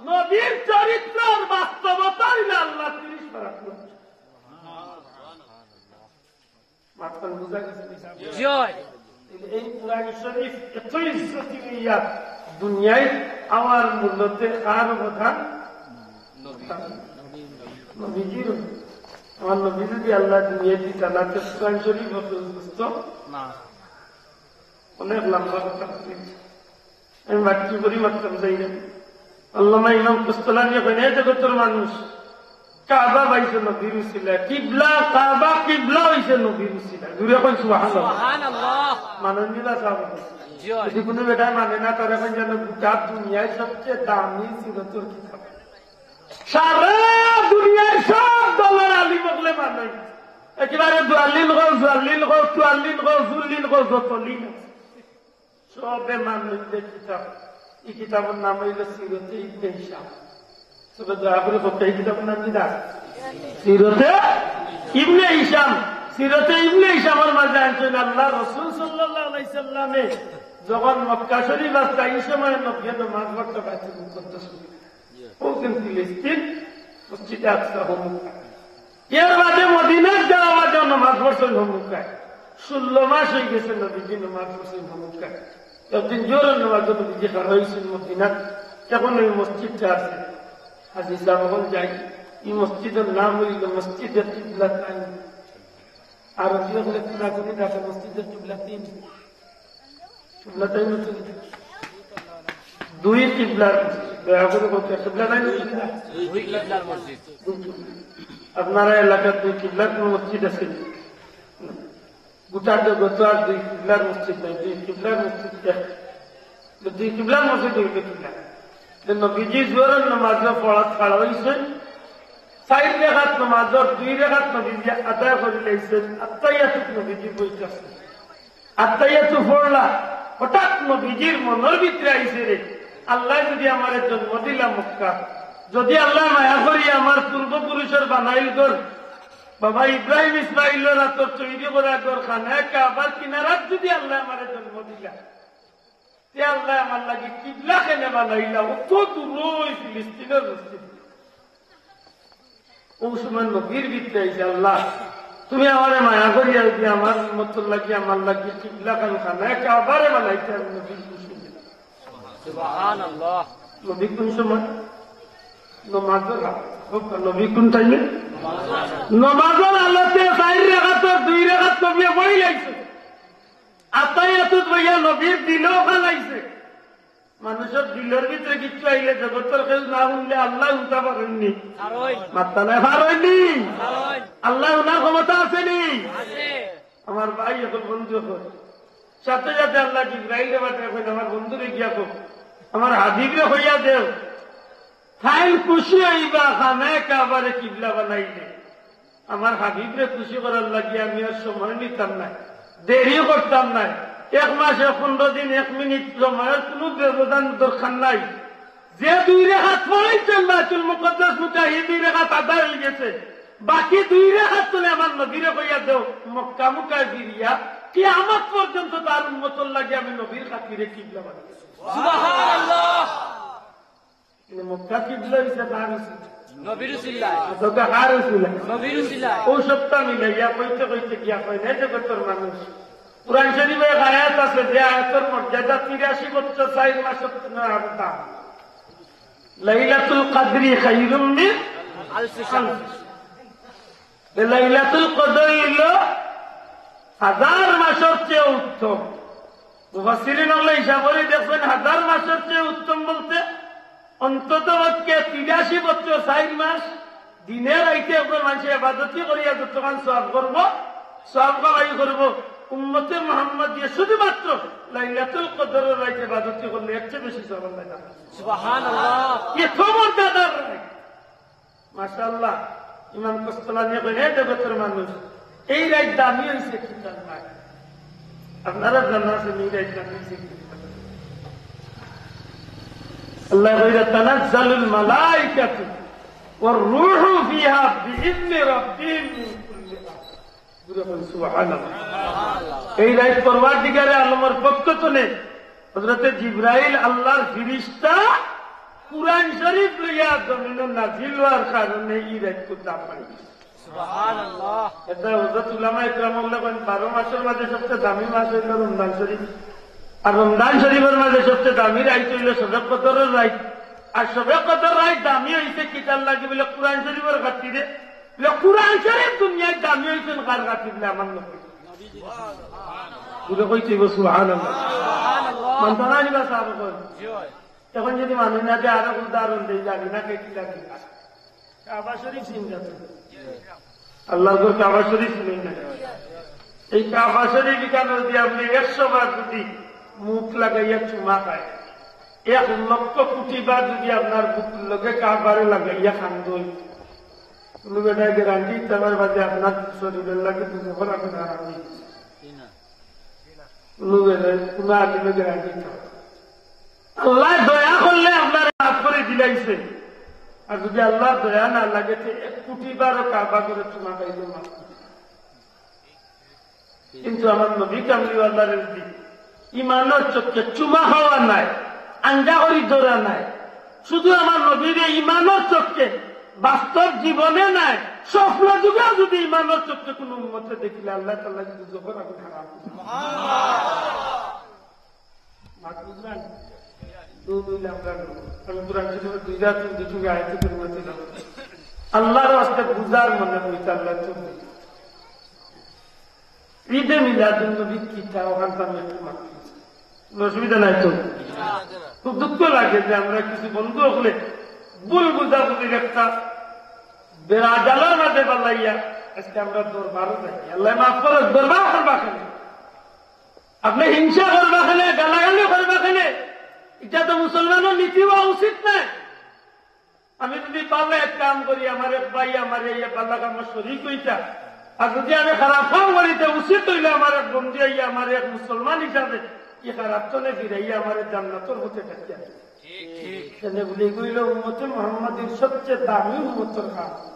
নবীর চরিত্রর বাস্তবতা অইলো আল্লাহর তিরিশ পারা কুরআন। মাতখান বুঝা গেছে নি? জি অয়। এই কুরআন শরীফ এত ইজ্জতি লইয়া দুনিয়াত আমার মূল্যতে কার অবদান? নবীজির। আমার নবী যদি আল্লাহ দুনিয়াত দিতা না, তো কুরআন শরীফ অত বুঝতো না। অনেক লম্বা কথা। আমি বাকি করি মাততাম চাই না। আল্লামা ইমাম কস্তলানি কইন, এ জগতর মানুষ, কাবা পাইছে নবীর উসিলা, কিবলা, কাবা কিবলা অইছে নবীর উসিলা। জুরে কইন সুবহানাল্লাহ। সুবহানাল্লাহ। মাননীয় সাহেব। জি অয়। যদি কুনু বেটা মানে না, তারে কইন যেন গোটা দুনিয়ার সবচেয়ে দামি সিরতুল কিতাব। সারা দুনিয়ার সব দলের আলিম অকলে মানইন। একেবারে দুয়াল্লিন কও, জুয়াল্লিন কও, চুয়াল্লিন কও, জুল্লিন কও, যতলিন আছে। সবে মানইন যে কিতাব, এই কিতাবর নাম অইল সিরতে ইবনে হিশাম। সবে দয়া করি কউক্কা, এই কিতাবর নাম কিতা? সিরতে ইবনে হিশাম। সিরতে ইবনে হিশামর মাঝে আনছইন আল্লাহর রাসূল সাল্লাল্লাহু আলাইহি সাল্লামে যখন মক্কা শরীফ আছলা, এই সময় নবীয়ে নমাজ পড়তা বাইতুল মুকাদ্দাস। অউ দিন ফিলিস্তিন, মসজিদে আকসা হমুকা। এর বাদে মদিনাত যাওয়া বাদে নমাজ পড়ছইন হমুকায়। ষোলো মাস অই গেছে নবীজি নমাজ পড়ছইন হমুকায়। একদিন জোহরর নমাজ নবীজি খাড়া অইছইন মদিনাত, তখন অউ মসজিদটা আছে। হাজি সাব অকল যাই, এই মসজিদর নাম অইল মসজিদে কিবলাতাইন। আরবি অকলে পুরাপুরি ডাকে মসজিদে কিবলাতাইন। কিবলাতাইন মসজিদ। দুই কিবলার মসজিদ। দয়া করি কউক্কা, কিবলাতাইন মসজিদ না? দুই কিবলার মসজিদ। আপনারা এলাকাত দুই কিবলার কোনো মসজিদ আছে নি? গোটা জগতো আর দুই কিবলার মসজিদ নাই, দুই কিবলার মসজিদ এক। তো দুই কিবলার মসজিদ অইল কিবলা। তো নবীজি জোহরর নমাজ পড়াত খাড়া অইছইন, চাইর রেকাত নমাজর দুই রেকাত নবীজি আদায় করি লাইছইন, আত্তাহিয়াতুত নবীজি বইছইন। আত্তাহিয়াতু পড়লা, হঠাৎ নবীজির মনর ভিতরে আইছে রে, আল্লায় যদি আমারে জন্ম দিলা মক্কা, যদি আল্লায় মায়া করি আমার পূর্বপুরুষর বানাইল ঘর, বাবা ইব্রাহিম ইসমাইলর আতর তৈরি করা ঘর, খানায়ে কাবার কিনারাত যদি আল্লায় আমারে জন্ম দিলা, তে আল্লায় আমার লাগি কিবলা কেনে বানাইলা, অত দূর অউ ফিলিস্তিনর মসজিদ। অউ সময় নবীর ভিতরে আইছে, আল্লাহ, তুমি আমারে মায়া করিয়া যদি আমার উম্মতর লাগি, আমার লাগি কিবলা খান খানায়ে কাবারে বানাইতে, আমি নবীর খুশি অইলাম। সুবহানাল্লাহ। নবী কোন সময়? নমাজর হালতে। নবী কোন টাইমে? নমাজর হালতে চাইর রেকাতর দুই রেকাত নবীয়ে বই লাইছে। আত্তাহিয়াতুত বইয়া নবীর দিলো খালাইছে। মানুষর দিলর ভিতরে কিচ্ছু আইলে জগতর কেউ না হুনলে আল্লায় হুনতা পারইন নি? পারইন। মাতইন না, পারইন নি? পারইন। আল্লায় হুনার ক্ষমতা আছে নি? আছে। আমার ভাই অকল, বন্ধু অকল, সাথে সাথে আল্লায় জিব্রাইলরে পাঠাইয়া কইন, আমার বন্ধুরে গিয়া কও, আমার হাবিবরে কইয়া দেও, তাইন খুশি অইবা খানায়ে কাবারে কিবলা বানাইলে। আমার হাবিবরে খুশি করার লাগি আমি আর সময় নিতাম নায়, দেরি করতাম নায়। এক মাস, এক পনেরো দিন, এক মিনিট সময়র কুনু ব্যবধান দরকার নাই। যে দুই রেকাত পড়াইছইন বাইতুল মুকাদ্দাস মুখা, ই দুই রেকাত আদায় অই গেছে। বাকি দুই রেকাত তুমি আমার নবীরে কইয়া দেও, মক্কা মুখায় ফিরিয়া কিয়ামত পর্যন্ত তার উম্মতর লাগি আমি নবীর খাতিরে কিবলা বানাইছি। সুবহানাল্লাহ। কিন্তু মক্কা কিবলা অইছে কার উসিলায়? নবীর উসিলায়। আর তোকে কার উসিলায়? নবীর উসিলায়। অউ সবটা মিলাইয়া কইতে কইতে গিয়া কয়, হে জগতর মানুষ, কুরআন শরীফে এক আয়াত আছে, যে আয়াতর মর্যাদা তিরাশি বছর চাইর মাসর তুলনায় আরো দাম। লাইলাতুল কদরি খাইরুম মিন আলফি শাহর। যে লাইলাতুল কদর অইল হাজার মাসর চেয়ে উত্তম। মুফাসসিরিন অকলে হিসাব করি দেখছইন, হাজার মাসর চেয়ে উত্তম বলতে অন্তত পক্ষে তিরাশি বছর চাইর মাস দিনে রাইতে একজন মানষে ইবাদতি করিয়া যতখান সওয়াব করবো, সওয়াব কামাই করবো, উম্মতে মুহাম্মদিয়ে শুধুমাত্র লাইলাতুল কদরর রাইতে ইবাদতি করলে এর চেয়ে বেশি সওয়াব আল্লায় দান করইন। সুবহানাল্লাহ। এত মর্যাদার রাইত। মাশাআল্লাহ। ইমাম কস্তলানিয়ে কইন, হে জগতর মানুষ, এই রাইত দামি অইছে কিতার লাগি? আপনারা জানা আছে নি এই রাইত দামি অইছে কিতার লাগি? আল্লায় কইরা, তানাজ্জালুল মালাইকাতু ওয়ার রূহু ফিহা বিইজনি রাব্বিহিম মিন কুল্লি আমর। জোরে কইন, সুবহানাল্লাহ। এই রাইত পরওয়ারদিগারে আলমর পক্ষ তনে হযরতে জিব্রাইল আল্লাহর ফিরিশতা কুরআন শরীফ লইয়া জমিনো নাজিল অওয়ার কারণে ই রাইত খুব দাম পাইছে। সুবহানাল্লাহ। এটা হযরত উলামায়ে কেরাম অকলে কইন, বারো মাসর মাঝে সবচেয়ে দামি মাস অইল রমজান শরীফ। আর রমজান শরীফর মাঝে সবচেয়ে দামি রাইত অইল শবে কদরর রাইত। আর শবে কদর রাইত দামি অইছে কিতার লাগি বলে কুরআন শরীফর খাতিরে। বলে কুরআন শরীফ দুনিয়াত দামি অইছে কার খাতিরে বলে আমার নবী। জোরে কইতে অইবো সুবহানাল্লাহ। মানতা না নি বা সাব অকল? এখন যদি মানুষ না দেয়, আরো উদাহরণ দেই, জানি না কে কি জানি না। কাবা শরীফ চিন্তা তো। আল্লাহর ঘর কাবা শরীফ চিনি না। এই কাবা শরীফ এখানে যদি আপনি একশো বার যদি মুখ লাগাইয়া চুমা খায়, এক লক্ষ কোটি বার যদি আপনার বুকুর লগে কাবারে লাগাইয়া কান্দইন, কুনু বেটায় গ্যারান্টি দিতা পারবা যে আপনার শরীরর লাগি দুজখর আগুন হারাম অই গেছে? কুনু বেটায়, কুনু আলিমে গ্যারান্টি দিতা পারবা না। আল্লায় দয়া করলে আপনারে মাফ করি দিলাইছে, আর যদি আল্লার দয়া না লাগে, তে এক কোটি বারও কাবা ঘরো চুমা খাইলেও মাফ করি দিলাইছে। কিন্তু আমার নবী কামলিওয়ালার যদি ইমানর চক্ষে চুমা খাওয়া নাই, আঞ্জা করি ধরা নাই, শুধু আমার নবীরে ইমানর চক্ষে, বাস্তব জীবনে নাই, স্বপ্ন যুগেও যদি ইমানর চক্ষে কুনু উম্মতে দেখিলে আল্লাহ তাআলা কিন্তু দুজখর আগুন হারাম। মাত বুঝলেন? দুই, দুই লাখ টাকা। আমি কোরআন শরীফের দুই হাজার তিন দুই আয়াত করিমা তিলাওয়াত। আল্লাহর ওয়াস্তে বুঝার মনে কইতে আল্লাহ তো। ঈদে মিলাদুন নবী কিতা, ওখান তো আমি একটু মাত করছি। কোনো অসুবিধা নাই তো? খুব দুঃখ লাগে যে আমরা কিছু বন্ধু হকলে ভুল বুঝাবুঝির একটা বেড়া জালর মাঝে বালাইয়া আজকে আমরা দরবারও যাই। আল্লাহ মাফ করো, দরবার করবা কেনে? আপনে হিংসা করবা কেনে, গালাগালি করবা কেনে? ইটা তো মুসলমানর নীতি অওয়া উচিত নায়। আমি যদি পারলে এক কাম করি, আমার এক ভাই আমার এই পাল্লা কামো শরীক অইতা, আর যদি আমি খারাপ কাম করি, তে উচিত অইলে আমার এক বন্ধু আইয়া আমার এক মুসলমান হিসাবে ই খারাপ তনে ফিরাইয়া আমার জান্নাতর পথে ডাকিয়া আনতা। এনে বলি, এগুলো উম্মতে মুহাম্মাদীর সবচেয়ে দামি উম্মতর কাম।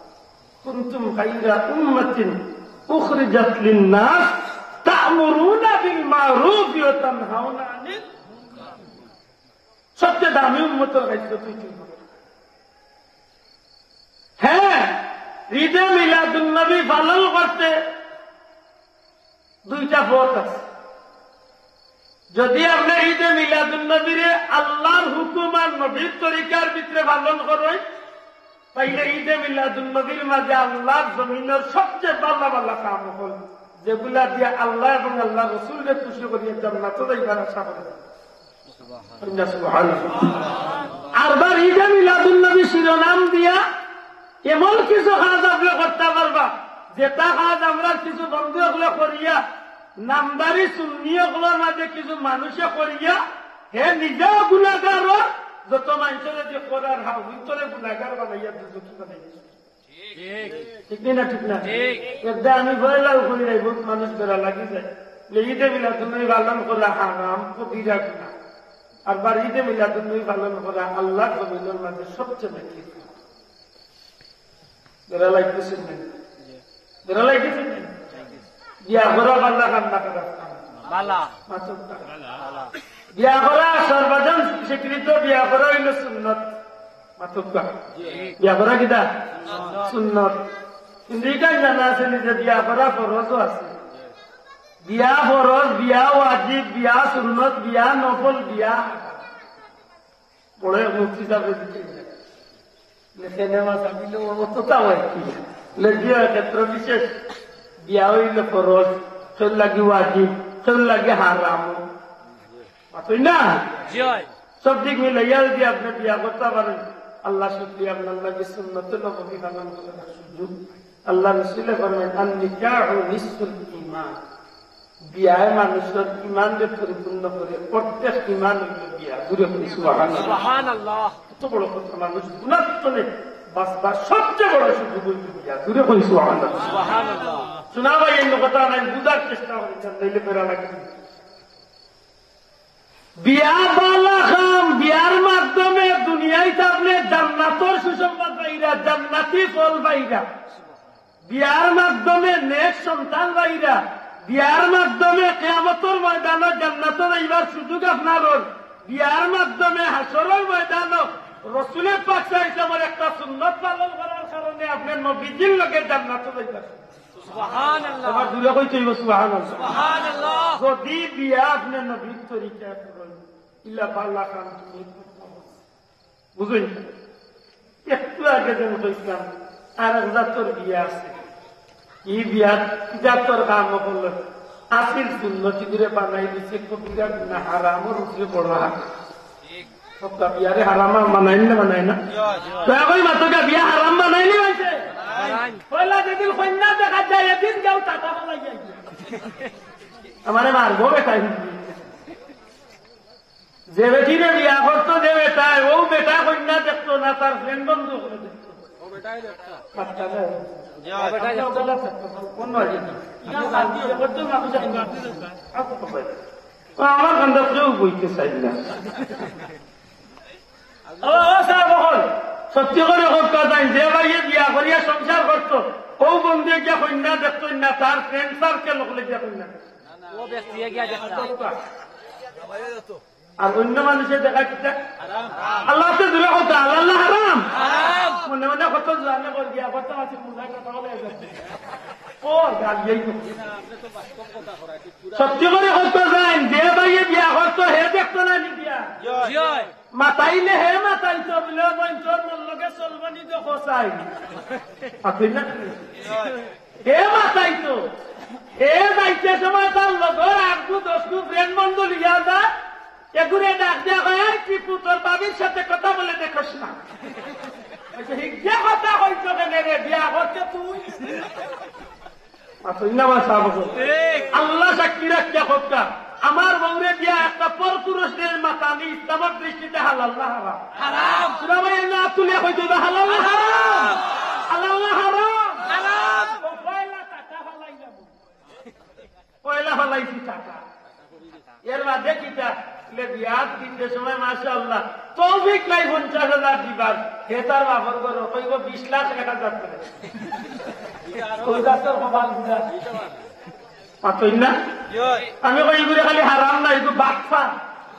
কুনতুম খাইরা উম্মাতিন উখরিজাত লিন-নাস তা'মুরুনা বিল মা'রুফি ওয়া তানহাউনা আনিল মুনকার। সবচেয়ে দামি উম্মতর খাইছো তুই, তুই বল। হ্যাঁ, ঈদে মিলাদুন নবী পালন করতে দুইটা পথ আছে। যদি আপনে ঈদে মিলাদুন নবীরে আল্লাহর হুকুম আর নবীর তরিকার ভিতরে পালন করইন, তাইলে ঈদে মিলাদুন নবীর মাঝে আল্লাহর জমিনর সবচেয়ে ভালা ভালা কাম অকল, যেগুলা দিয়া আল্লাহ এবং আল্লাহর রসুলরে খুশি করিয়া জান্নাতো যাইবার আশা করে। সুবহানাল্লাহ। আরবার ঈদে মিলাদুন নবী শিরোনাম দিয়া এমন কিছু কাজ আপনে করতা পারবা, যেটা কাজ আমরার কিছু বন্ধু অকলে করিয়া, নামধারী সুন্নি অকলর মাঝে কিছু মানুষে করিয়া, হে নিজেও গুনাগার, যত মানষরে যে করার হা, অন্তরে গুনাগার বানাইয়া দুজখি বানাইয়া। ঠিক নি না, ঠিক না? ঠিক। এরদা আমি ভয় লাভ করি নাই, বহুত মানুষ বেড়া লাগি যায়। বলে, "ঈদে মিলাদুন নবী পালন করা হারাম, কবিরা গুনাহ।" আরবার ঈদে মিলাদুন নবী পালন করা আল্লাহর জমিনর মাঝে সবচেয়ে বেশি। বেড়া লাগতেছে না? বেড়া লাগতেছে না? বিয়া করা বালা কাম না খারাপ কাম? বালা। মাতুক্কা। বিয়া করা সর্বজন স্বীকৃত, বিয়া করা অইলো সুন্নত। মাতুক্কা। বিয়া করা কিতা? সুন্নত। কিন্তু ইখান জানা আছে নি যে বিয়া করা ফরজও আছে? বিয়া ফরজ, বিয়া ওয়াজিব, বিয়া সুন্নত, বিয়া নফল, বিয়া বড় এক মুফতি সাহেব দিকে লেখে নেওয়া সাবিলে অতটা হয় কি? লেখিয়া ক্ষেত্র বিশেষ বিয়া অইলে ফরজ, কেউর লাগি ওয়াজিব, কেউর লাগি হারাম। মাতই না? জি অয়। সব দিক মিলাইয়া যদি আপনে বিয়া করতা পারেন, আল্লাহ শুকরিয়া, আপনার লাগি সুন্নতে নববী পালন করার সুযোগ। আল্লাহ রসুলে ফরমায়, "আন নিকাহু নিসফুল ঈমান।" বিয়ায় মানুষর ঈমানরে পরিপূর্ণ করে, অর্ধেক ঈমান অইলো বিয়া। জোরে কই সুবহানাল্লাহ। সুবহানাল্লাহ। কত বড় কথা, মানুষ গুনার তনে বাঁচবার সবচেয়ে বড় সুযোগ অইলো বিয়া। জোরে কই সুবহানাল্লাহ। সুবহানাল্লাহ। শোনা ভাই, এই কথা নাই, বুঝার চেষ্টা করি, তাইলে বেড়া লাগে। বিয়া বালা কাম, বিয়ার মাধ্যমে দুনিয়াইত আপনে জান্নাতর সুসংবাদ পাইরা, জান্নাতি ফল পাইরা। বিয়ার মাধ্যমে নেক সন্তান পাইরা, বিয়ার মাধ্যমে কিয়ামতর ময়দানো জান্নাতো যাইবার সুযোগ আপনার অর, বিয়ার মাধ্যমে হাশরর ময়দানো রসুলে পাক সাল্লাল্লাহু আলাইহি ওয়াসাল্লামর একটা সুন্নত পালন করার কারণে আপনে নবীজির লগে জান্নাতো যাইবার সুযোগ। সুবহানাল্লাহ। আবার জোরে কইতে অইবো সুবহানাল্লাহ। সুবহানাল্লাহ। যদি বিয়া আপনে নবীর তরিকায় করইন, ইলা বালা কাম তুমি করতে পারো। বুঝইন? একটু আগে যেন কইছিলাম, আর এক জাতর বিয়া আছে। ই বিয়াত, ই জাতর কাম অকল আসিল সুন্নতি করে বানাই দিছে, কবিরা গুনাহ, হারামর উপরে বড় হারাম। সবটা বিয়ারে হারাম আর বানাইন না, বানাই না? দয়া করি মাতউক্কা, বিয়া হারাম বানাইনি মানষে? পয়লা যেদিন কইন্যা দেখা যায়, এদিন যাও টাকা বানাই যায়। আমারে মারবো বেটায়। যে বেটিরে বিয়া করতো যে বেটায়, ও বেটা কইন্যা দেখতো না, তার ফ্রেন্ড বন্ধু অকলে দেখতো। ও বেটায় দেখতো। বাচ্চা না। ও বেটায় দেখতো। কোন বাড়ি? ইয়া বাদ দিও, করতো না, বুঝাই না। ও আমার কান্দা কেউ বইতে চাই না। ও, ও সাব অকল, সত্যি করি কউক্কা চাইন, যে ভাইয়ে বিয়া করিয়া সংসার করতো, ও বন্ধুয়ে গিয়া কইন্যা দেখতো না, তার ফ্রেন্ড সার্কেল অকলে গিয়া কইন্যা দেখতো। ও ব্যক্তিয়ে গিয়া দেখতো। আর অন্য মানুষে দেখা কিতা? আল্লাহ তো দূরে কথা, আল্লাহ হারাম। মনে মনে কত জানে কর গিয়া, কত আছে মুজাহিদ কথা বলে গেছে। ও, গাল দিয়েই তো। সত্যি করি কউক্কা চাইন, যে ভাইয়ে বিয়া করতো, হে দেখতো না নি বিয়া। জি অয়। মাতাইলে হে মাতাইতো, বলে, "ও বইন, তোর মন লগে চলবো নি তো কসাই।" আপনি না? হে মাতাইতো। হে যাইতে সময় তার লগর আটগু দশগু ফ্রেন্ড বন্ধু লিয়া যা, এগুরে ডাক দিয়া কয়, "এই টিপু, তোর ভাবির সাথে কথা বলে দেখোস না।" আচ্ছা, হিজ্জা কথা কইতো কেনে রে, বিয়া করতে তুই? মাতইন না বা সাব অকল। ঠিক। আল্লাহ সাক্ষী রাখিয়া কউক্কা, আমার বউরে দিয়া একটা পরপুরুষরে মাতানি ইসলামর দৃষ্টিতে হালাল না হারাম? হারাম। তোরা ভাই, এনে আত তুলিয়া কইতো, ইটা হালাল না হারাম? হালাল না হারাম? হারাম। ও পয়লা টাকা ফালাই যাবো। পয়লা ফালাইছি টাকা। এর বাদে কিতা? বলে, বিয়াত দিতে সময় মাশাআল্লাহ, তৌফিক নাই পঞ্চাশ হাজার দিবার, হে তার বাপর ঘরো কইবো বিশ লাখ এক হাজার করে। কই যার কপাল গুলা? মাতইন না? আমি কই, ইগুরে খালি হারাম না, ইগু বাটপার।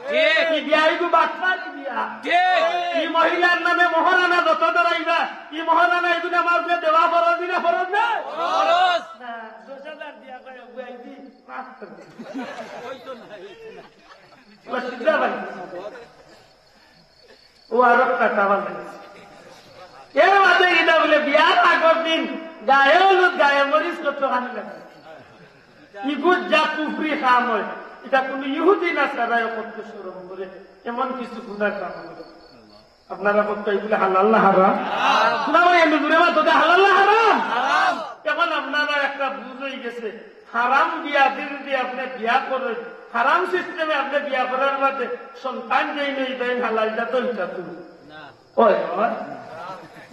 ঠিক। ই বিয়া, ইগু বাটপার, ই বিয়া। ঠিক। ই মহিলার নামে মোহরানা যত ধরাইবা, ই মোহরানা ইগুরে আমার উপরে দেওয়া ফরজ নি না ফরজ না? ফরজ। না, দশ হাজার দিয়া কয়, বুয়াই দি। মাফ করে দে। ওই তো না, ওই তো না। ওরা সিধা ভাই। ও আরো টাকা বানাইছে। এর বাদে ইটা বলে বিয়ার আগর দিন গায়ে হলুদ, গায়ে মরিচ করতো খানি লাগে। ইগুত যা কুফরি কাম অয়, ইটা কুনু ইহুদি নাসারায়ও করতে শরম করে, এমন কিছু গুনার কাম অয়। আপনারা কউক্কা ইগুলা হালাল না হারাম? হারাম। না ভাই, এমনি জুরে মাতো দে, হালাল না হারাম? হারাম। এখন আপনারা একটা বুঝ অই গেছে, হারাম বিয়াদি যদি আপনে বিয়া করেন, হারাম সিস্টেমে আপনে বিয়া করার বাদে সন্তান যেইন অইবা ইন হালাল, ইটা তো ইটা তো। না। অয়, অয়।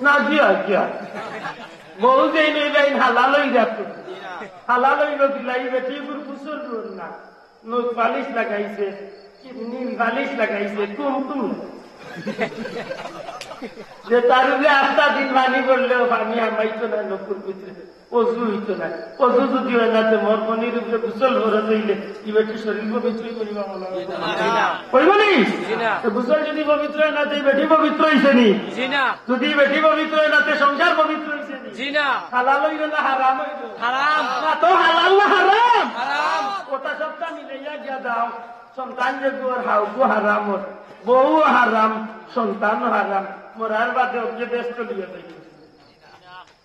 না, জি অয়, জি অয়। বউ যেইন অইবা ইন হালাল অই যাত। হালাল অইলো কিলা, ই বেটি ইগুর গোসল অর না। নখ পালিশ লাগাইছে, নীল পালিশ লাগাইছে, কুমকুম। যে তার উপরে আস্তা দিন পানি পড়লেও পানি হামাইতো না নখর ভিতরে, অজু অইতো না। অজু যদি অয় না, তে মর পানির উপরে গোসল ফরজ অইলে, ই বেটির শরীর পবিত্র অইবো নি বা? জি না। অইবো নি? জি না। তো গোসল যদি পবিত্র অয় না, তে ই বেটি পবিত্র অইছে নি? জি না। যদি ই বেটি পবিত্র অয় না, তে সংসার পবিত্র অইছে নি? জি না। হালাল অইলো না হারাম অইলো? হারাম। না তো, হালাল না হারাম? হারাম। কথা সবটা মিলাইয়া গিয়া দাও। সন্তান যে দুয়ার হাউগু হারাম অর, বউ হারাম, সন্তান হারাম, মরার বাদে অবজে বেহেস্তো লইয়া যাইবো।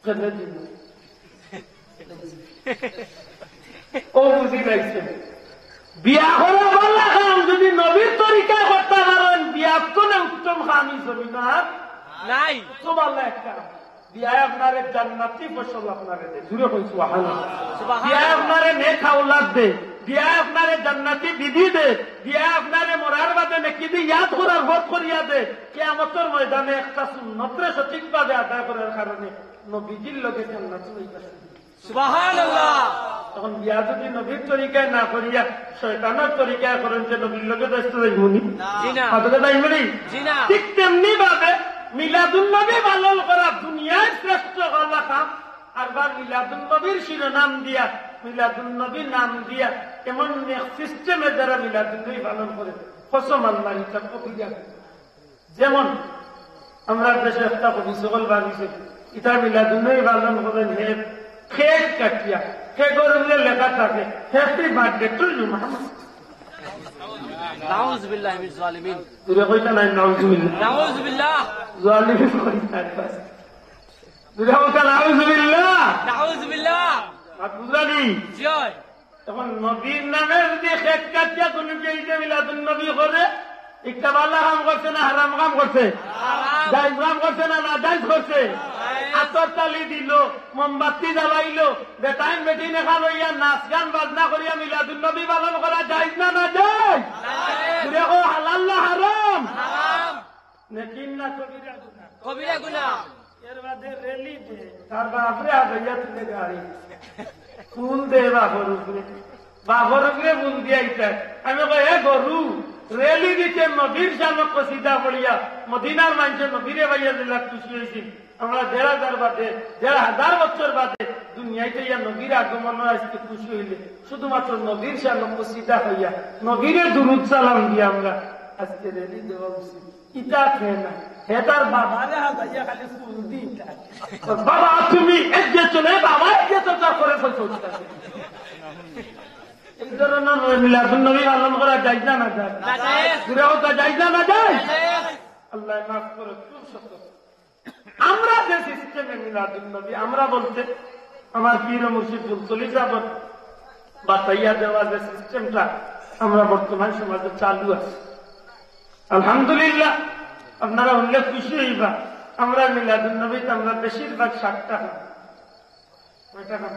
কেনে দিবো? ও বুঝি লাইছে। বিয়া করা ভালা কাম, যদি নবীর তরিকায় করতা পারইন, বিয়ার তনে উত্তম কাম ই জমিনো আর নাই। তো ভালা একটা। বিয়ায় আপনারে জান্নাতি ফসল আপনারে দে। জুরে কইন সুবহানাল্লাহ। সুবহানাল্লাহ। বিয়ায় আপনারে নেক আওলাদ দে। বিয়ায় আপনারে জান্নাতি বিবি দে। বিয়ায় আপনারে মরার বাদে নেকি দি ইয়াদ করার পথ করিয়া দে। কিয়ামতর ময়দানে একটা সুন্নতরে সঠিকভাবে আদায় করার কারণে নবীজির লগে জান্নাতি অইবা। সুবহানাল্লাহ। তখন বিয়া যদি নবীর তরিকায় না করিয়া শয়তানর তরিকায় করইন, যে নবীর লগে বেহেস্তো যাইবো নি? জি না। হাতে যাইবো নি? জি না। ঠিক তেমনি ভাবে মিলাদুন নবী পালন করা দুনিয়ার শ্রেষ্ঠ ভালা কাম। আরবার মিলাদুন নবীর শিরোনাম দিয়া, মিলাদুন নবীর নাম দিয়া এমন এক সিস্টেমে যারা মিলাদুন নবী পালন করে, কসম আল্লাহর, ইটা কবিরা। যেমন আমরার দেশো একটা কবি অকল বার অইছে, ইতা মিলাদুন নবী পালন করইন হে, কেক কাটিয়া, কেকর উপরে লেখা থাকে, "Happy birthday to you, Mohammad." নাউজুবিল্লাহ মিনাজ জালিমিন। জুরে কইতা নায়, নাউজুবিল্লাহ। নাউজুবিল্লাহ। জালিমিন কইতা নায়, বাস। জুরে কইতা, নাউজুবিল্লাহ। নাউজুবিল্লাহ। মাত বুঝলা নি? জি অয়। এখন নবীর নামে যদি কেক কাটিয়া কুনু কেউ যে মিলাদুন নবী করে, ইটা ভালা কাম করছে না হারাম কাম করছে? হারাম। জায়েজ কাম করছে না নাজায়েজ করছে? আতর তালি দিল, মোমবাতি জ্বালাইল, বেটাইন বেটিন এখান অইয়া নাচ গান বাজনা করিয়া মিলাদুন নবী পালন করা জায়েজ না না জায়েজ? জুরে কও, হালাল না হারাম? নেকিন না কবিরা গুনা? কবিরা গুনা। এর বাদে রেলি দে, তার বাপরে আগাইয়া তুলে গাড়ি। ফুল দে বাপর উপরে, বাপর উপরে ফুল দিয়া ইতা। আমি কই, এ গরু, রেলি দিতে নবীর শানো কসিদা পড়িয়া, মদিনার মানষে নবীরে পাইয়া যেলা খুশি অইছিল। আমরা দেড় হাজার বাদে, দেড় হাজার বছর বাদে দুনিয়াইত আইয়া নবীর আগমনো আজকে খুশি অইলে শুধুমাত্র নবীর শানো কসিদা কইয়া, নবীরে দুরুদ সালাম দিয়া আমরা আজকে রেলি দেওয়া উচিত। ইটা খে না, হে তার বাবারে হাজাইয়া খালি ফুল দি ইটা। বাবা, তুমি এগিয়ে চলে, বাবা এগিয়ে চলে, তারপরে ফল চলতে আছে। এই ধরনের মিলাদুন নবী পালন করা জায়েজ না না জায়েজ? না জায়েজ। জুরে কও, জায়েজ না না জায়েজ? জায়েজ। আল্লাহ মাফ করো, খুব সত্য। আমরা যে সিস্টেমে মিলাদুন নবী, আমরা বলতে আমার পীর ও মুর্শিদ ফুলতলি সাহেব বাতাইয়া দেওয়া যে সিস্টেমটা আমরা বর্তমান সমাজে চালু আছে, আলহামদুলিল্লাহ, আপনারা হুনলে খুশি অইবা। আমরা মিলাদুন নবীত আমরা বেশিরভাগ সাতটা খাম। কয়টা খাম?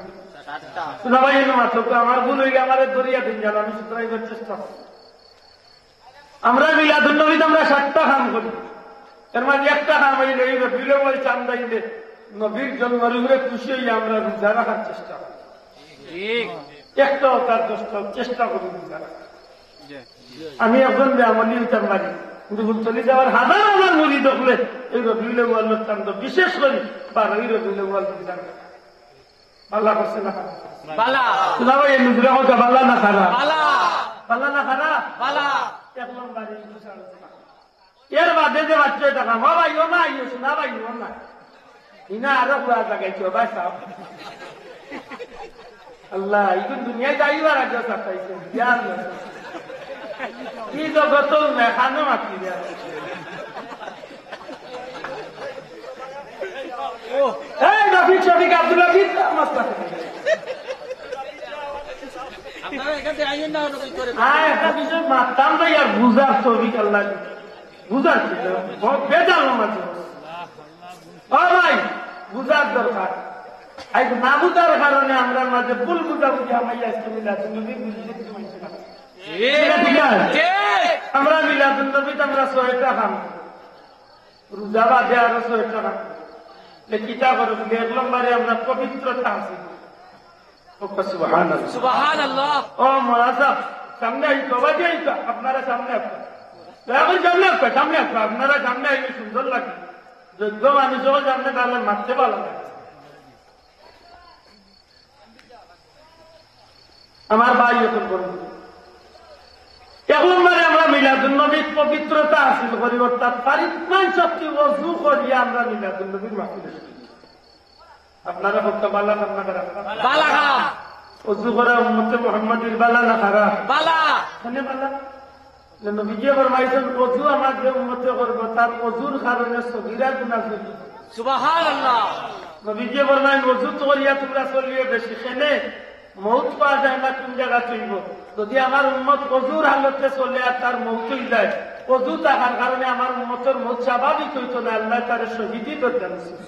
সাতটা। শোনা ভাই, এনে মাত্র তো আমার ভুল অইলে আমারে ধরিয়া দিন জানো, আমি শুধরাইবার চেষ্টা করব। আমরা মিলাদুন নবীত আমরা সাতটা খাম করি। এর মাঝে একটা খাম অইল এই রবিউল আউয়াল চান্দ আইলে নবীর জন্মর উপরে খুশি অইয়া আমরা রোজা রাখার চেষ্টা করি। ঠিক। একটা অউক আর দশটা অউক, চেষ্টা করি রোজা রাখার। জি। আমি একজন বেআমলি অইতাম পারি, কিন্তু ফুলতলি সাহেবর হাজার হাজার মুরিদ অকলে এই রবিউল আউয়াল চান্দ বিশেষ করি বারোই রবিউল আউয়াল রোজা রাখে। বালা করছে না? বালা। শোনা ভাই, এই নজরে কথা বালা না খারাপ? বালা। বালা না খারাপ? বালা। এক নম্বরে এই বিষয় আলোচনা। এর বাদে যে বাচ্চা এটা খাম, ও ভাই, ও না, আইও, শোনা ভাই, ও না। ইনা আরো পুরা জাগাইছে, ও ভাই সাহেব। আল্লাহ, এখন দুনিয়ায় যাইবার আগে সাতাইছে। ইয়া আল্লাহ। কি জগত মেখানো মাতি দেয়। এই রফিক শফিক আব্দুল হাফিজ, আমার সাথে। আপনারা এখান থেকে আইয়েন না, ওরকম করে। হ্যাঁ, একটা বিষয় মারতাম না, ইয়ার বুঝার তৌফিক আল্লাহ দিবে। বুঝার কি? বহুত বেজার মাঝে। ও ভাই, বুঝার দরকার। আজ না বুঝার কারণে আমরা মাঝে ভুল বুঝাবুঝি হামাইয়া আজকে মিলাদুন নবী বুঝি দিতে পারছি না। ঠিক। ঠিক আছে? ঠিক। আমরা মিলাদুন নবীত আমরা ছয়টা খাম। রোজা বাদে আরো ছয়টা খাম। তে কিতা করো? এক নম্বরে আমরা পবিত্রতা হাসিল করি। ওকে সুবহানাল্লাহ। সুবহানাল্লাহ। ও মৌলানা সাহেব, সামনে আইতো, বাদে আইতো, আপনারা সামনে আসুন। দয়া করে সামনে আসুন, সামনে আসুন, আপনারা সামনে আইলে সুন্দর লাগে। যোগ্য মানুষ হওয়ার সামনে তাহলে মারতে ভালো লাগে। আমার ভাই এখন বলুন, এক নম্বরে আমরা মিলাদুন নবীর পবিত্রতা হাসিল করি, অর্থাৎ পারিত্মান শক্তি অজু করিয়া আমরা মিলাদুন নবীর মাহফিলে শুনি। আপনারা বলতে বালা খাম না খারাপ? বালা খাম। অজু করা উম্মতে মুহাম্মাদির বালা না খারাপ? বালা। কেনে বালা? যে নবীজি ফরমাইছেন, অজু আমার যে উম্মতে করবো, তার অজুর কারণে সগীরা গুনাহ চলি। সুবহানাল্লাহ। নবীজি ফরমাইন, অজু তো করিয়া তোমরা চলিও বেশি, কেনে মউত পাওয়া যায় না কোন জাগাত অইবো। যদি আমার উম্মত অজুর হালতে চলে আর তার মউত অই যায়, অজু থাকার কারণে আমার উম্মতর মউত স্বাভাবিক অইতো না, আল্লাহ তারে শহীদি দরজা নসিব।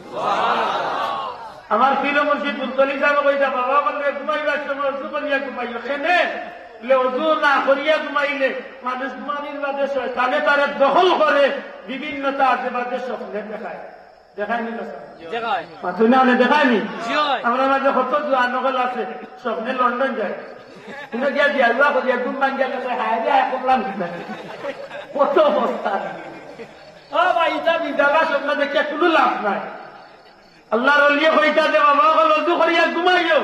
আমার পীর মুর্শিদ ফুলতলি সাহেব কইতা, বাবা বললে ঘুমাইবার সময় অজু করিয়া ঘুমাইও। কেনে? বলে অজু না করিয়া ঘুমাইলে মানুষ ঘুমানির বাদে শয়তানে তারে দখল করে, বিভিন্নতা আছে বাদে স্বপ্নে দেখায়। দেখায়নি না স্যার? দেখায়। মাতুই না, মানে দেখায়নি? জি অয়। আমরা মাঝে কত জোয়ান অকল আছে, স্বপ্নে লন্ডন যায়। কিন্তু গিয়া বিয়া বিয়া করিয়া ঘুম ভাঙ্গিয়া গেছে, হায় রে, হায় করলাম কি না? কত অবস্থা। ও ভাই, ইটা বিদালা স্বপ্ন দেখিয়া কোনো লাভ নাই। আল্লাহর ওলিয়ে কইতা যে, বাবা অকল অজু করিয়া ঘুমাইও।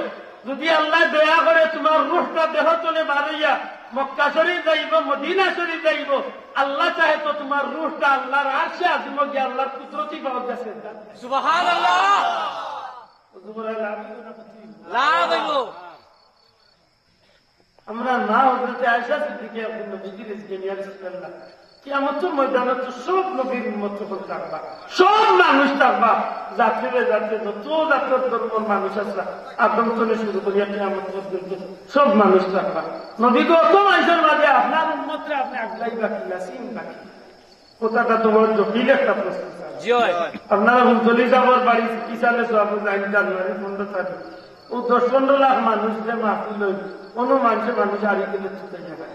যদি আল্লাহ দয়া করে তোমার রুহটা দেহ তনে বারইয়া মক্কা শরীফ যাইবো, মদিনা শরীফ যাইবো, আল্লাহ চাহে তো তোমার রুহটা আল্লাহর আরশে আজিমো গিয়া আল্লাহর কুদরতি পাওয়া গেছে। সুবহানাল্লাহ। অজু করা লাভ অইবো না ক্ষতি অইবো? লাভ অইবো। আমরা মা হযরতে আয়েশা সিদ্দিকা একদিন নবীজির রিজকে নিয়া রাসূলুল্লাহ, কিয়ামতের ময়দানে তো সব নবীর উম্মত হকল থাকবা, সব মানুষ থাকবা, জাতি বে জাতি যত জাতর ধর্মর মানুষ আছে, আদম তনে শুরু করিয়া কিয়ামত পর্যন্ত সব মানুষ থাকবা। নবী গো, অত মানুষের মাঝে আপনার উম্মতরে আপনি আগলাইবা কিলা, চিনবা কিলা? কথাটা তো বড় জটিল একটা প্রশ্ন, স্যার। জি অয়। আপনারা ফুলতলি সাবর বাড়ি কিসালে সব জানি জানুয়ারি পনেরো তারিখ। ও দশ পনেরো লাখ মানুষ যে মাহফিল অইল, অন্য মানষে মানুষ আরি গেলে ছুটে যাবে।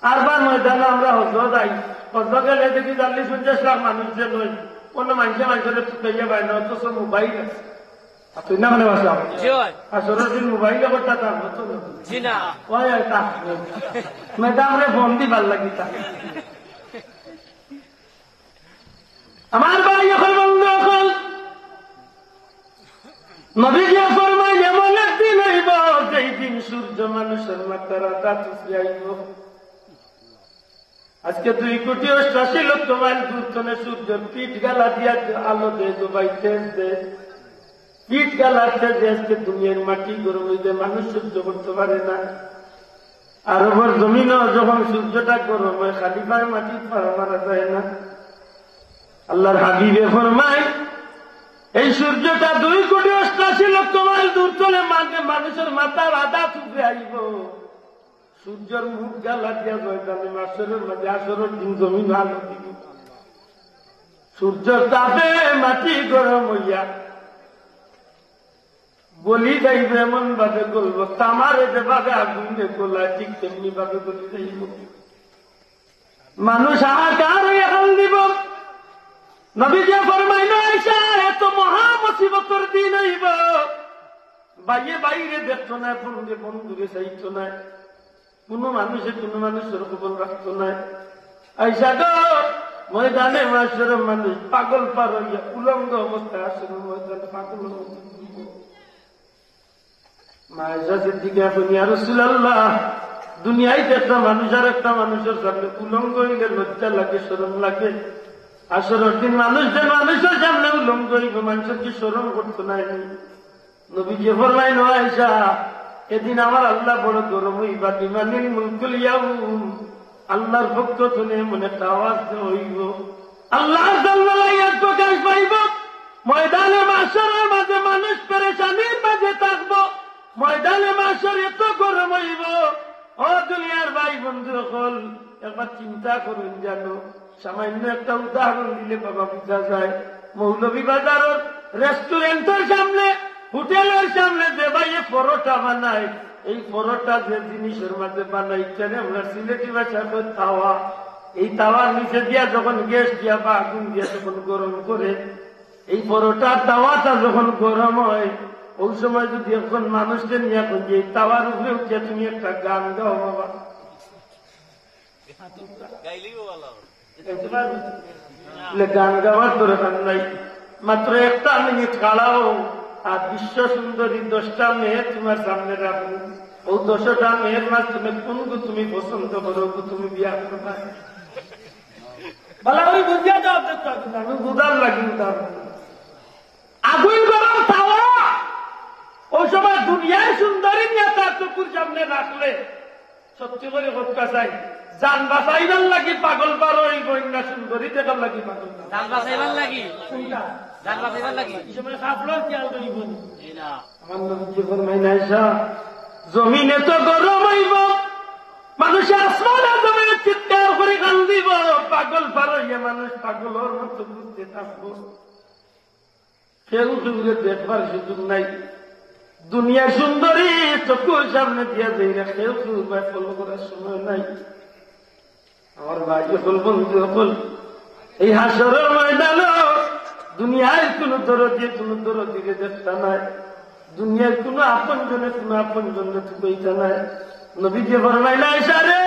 আর বার ময়দানে আমরা হজ যাই, হজ গেলে দেখি চল্লিশ পঞ্চাশ লাখ মানুষ যে নয়, অন্য মানষে মানুষের ছুটে যাবে না, অথচ মোবাইল আছে। আর তুই না মানে বাসা? জি অয়। আর সরাসরি মোবাইল আবার তা তার মতো না। জি না। ওই আর তা। ম্যাডাম রে ফোন দি ভালা লাগি তা। আমার ভাই অকল, বন্ধু অকল, নবীজি ফরমাইন, এমন একদিন অইব, যেই দিন সূর্য মানুষের মাথার আধা থুবড়ি আইব। আজকে দুই কোটি অষ্টাশি লক্ষ মাইল দূর তনে সূর্যর পিঠ গালা দিয়া যে আলো দেয়, ডুবাই তেজ দেয়, পিঠ গালার তেজে আজকে দুনিয়ার মাটি গরম অইলে মানুষ সহ্য করতে পারে না। আরবর জমিনও যখন সূর্যটা গরম হয়, খালি পায়ে মাটিত পাড়া মারা যায় না। আল্লাহর হাবিবে ফরমায়, এই সূর্যটা দুই কোটি অষ্টাশি লক্ষ মাইল দূর তনে মানে মানুষের মাথার আধা থুবড়ি আইব। সূর্যর মুখ গালা দিয়া ময়দানে মাশরর মাঝে হাশরর দিন জমিন আলো দিব। সূর্যর তাপে মাটি গরম অইয়া গলি যাইব, এমন ভাবে গলব, তামারে যেভাবে আগুনে গলায়, ঠিক তেমনি ভাবে গলি যাইব। মানুষ হাহাকার অইয়া কান্দিব। নবীজি ফরমাইন, আয়েশা, এত মহা মুসিবতর দিন অইব, ভাইয়ে ভাইরে দেখতো নায়, বন্ধুয়ে বন্ধুরে চাইতো নায়, কুনু মানুষে কুনু মানুষর খবর রাখতো নায়। আয়েশা গো, ময়দানে মাশরর মানুষ পাগল পার অইয়া উলঙ্গ অবস্থায় হাশরর ময়দানে পাগল অবস্থায়। মা আয়েশা সিদ্দিকা কইন, ইয়া রাসূলুল্লাহ, দুনিয়াত একটা মানুষ আর একটা মানুষের সামনে উলঙ্গ অইলে লজ্জা লাগে, শরম লাগে। হাশরর দিন মানুষ যে মানুষের সামনে উলঙ্গ অইব, মানুষের কি শরম করতো নায়? নবীজি ফরমাইন, ও আয়েশা, এদিন আমার আল্লাহ বড় গরম অইবা। লিমানিল মুলকুল ইয়াউম, আল্লাহর পক্ষ তনে এমন একটা আওয়াজ যে অইব, আল্লাহর জালালিয়াত প্রকাশ পাইব। ময়দানে মাশরর মাঝে মানুষ পেরেশানির মাঝে থাকব। ময়দানে মাশর এত গরম অইব। ও দুনিয়ার ভাই বন্ধু অকল, একবার চিন্তা করুন জানো, সামান্য একটা উদাহরণ দিলে বাবা বুঝা যায়। মৌলভীবাজারর রেস্টুরেন্টর সামনে, হোটেলর সামনে যে ভাইয়ে পরোটা বানায়, এই পরোটা যে জিনিসর মাঝে বানায়, ইখানে আমরা সিলেটি ভাষায় কই তাওয়া। এই তাওয়ার নিচে দিয়া যখন গ্যাস দিয়া বা আগুন দিয়া যখন গরম করে, এই পরোটার তাওয়াটা যখন গরম হয়, ওই সময় যদি একজন মানুষকে নিয়া কই যে, এই তাওয়ার উপরে উঠিয়া তুমি একটা গান গাও বাবা, গাইলেও ভালা। গাইতে পারবে? বলে, গান গাওয়ার দরকার নাই, মাত্র একটা মিনিট খাড়াও, আর বিশ্ব সুন্দরী দশটা মেয়ে তোমার সামনে রাখবো। ও দশটা মেয়ের মাঝে তুমি কোনগু তুমি পছন্দ করো, ওগু তুমি বিয়া করবা। বলে, আমি বুঝিয়া জবাব দিতে পারবো না, আমি বুঝার লাগি উদাহরণ। আগুন গরম তাওয়া, ওই সময় দুনিয়ার সুন্দরী নিয়া তার চকুর সামনে রাখলে, সত্যি করি কউক্কা চাই, জান বাঁচাইবার লাগি পাগল পারো অইব, না সুন্দরী দেখার লাগি পাগল পারো? জান বাঁচাইবার লাগি। কোনটা? জান বাঁচাইবার লাগি। এই সময় কাপড়র খেয়াল রইব না। জি না। আমার নবীজি ফরমাইন, আয়েশা, জমিনে তো গরম অইব, মানুষে আসমান আজমে চিৎকার করি কান্দিব, পাগল পারো অইয়া মানুষ পাগলর মতো ঘুরতে থাকবো। কেউ কেউরে দেখবার সুযোগ নাই। দুনিয়ার সুন্দরী চকুর সামনে দিয়া যাইরা, কেউ কেউরে follow করার সময় নাই। আমার ভাই অকল, বন্ধু অকল, এই হাশরর ময়দানো দুনিয়ার কুনু দরদি কুনু দরদিরে দেখতা নায়, দুনিয়ার কুনু আপনজনে কুনু আপনজনরে তুকাইতা নায়। নবীজি ফরমাইলা, আয়েশা রে,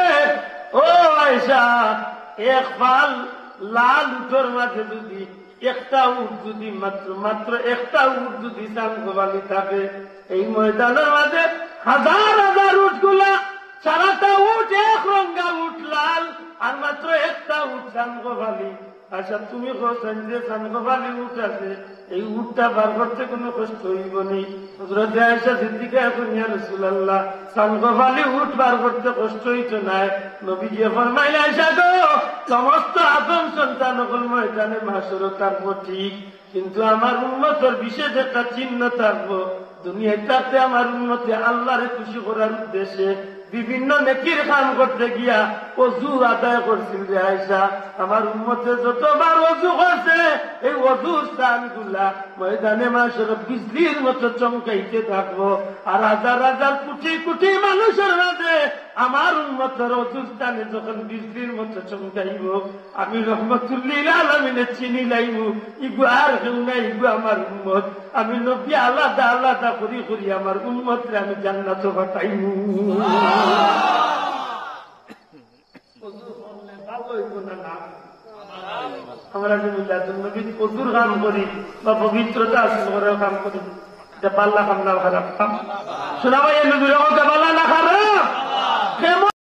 ও আয়েশা, এক ফাল লাল উটর মাঝে যদি একটা উট যদি মাত্র, মাত্র একটা উট যদি চান কপালি থাকে, এই ময়দানর মাঝে হাজার হাজার উটগুলা, সারাটা উট এক রঙা উট লাল, আর মাত্র একটা উট চান কপালি। আচ্ছা, তুমি কও চান, যে চান কপালি উট আছে, এই উটটা বার করতে কুনু কষ্ট অইবো নি? হযরতে আয়েশা সিদ্দিকা কইন, ইয়া রাসূলুল্লাহ, চান কপালি উট বার করতে কষ্ট অইতো নায়। নবীজি ফরমাইলা, আয়েশা গো, সমস্ত আদম সন্তান অকল ময়দানে মাশরো থাকবো ঠিক, কিন্তু আমার উম্মতর বিশেষ একটা চিহ্ন থাকবো। দুনিয়াত থাকতে আমার উম্মতে আল্লাহরে খুশি করার উদ্দেশ্যে বিভিন্ন নেকির কাম করতে গিয়া অজু আদায় করছিল যে, আয়েশা, আমার উম্মতে যতবার অজু করছে, এই অজুর স্থানগুলা ময়দানে মাশরর বিজলির মতো চমকাইতে থাকবো। আর হাজার হাজার কোটি কোটি মানুষের মাঝে আমার উম্মতর অজুর স্থানে যখন বিজলির মতো চমকাইবো, আমি রহমতুল্লিল আলামিনে চিনি লাইমু, ইগু আর কেউ না, ইগু আমার উম্মত। আমি নবী আলাদা আলাদা করি করি আমার উম্মতরে আমি জান্নাতো পাঠাইমু। অজু করলে ভালো অইবো না, না? আমরা যে মিলাদুন নবীর অজুর কাম করি বা পবিত্রতা হাসিল করার কাম করি, এটা ভালা কাম না খারাপ কাম? শোনা ভাই, এমনি দূরে বলতে ভালা না খারাপ? কেমন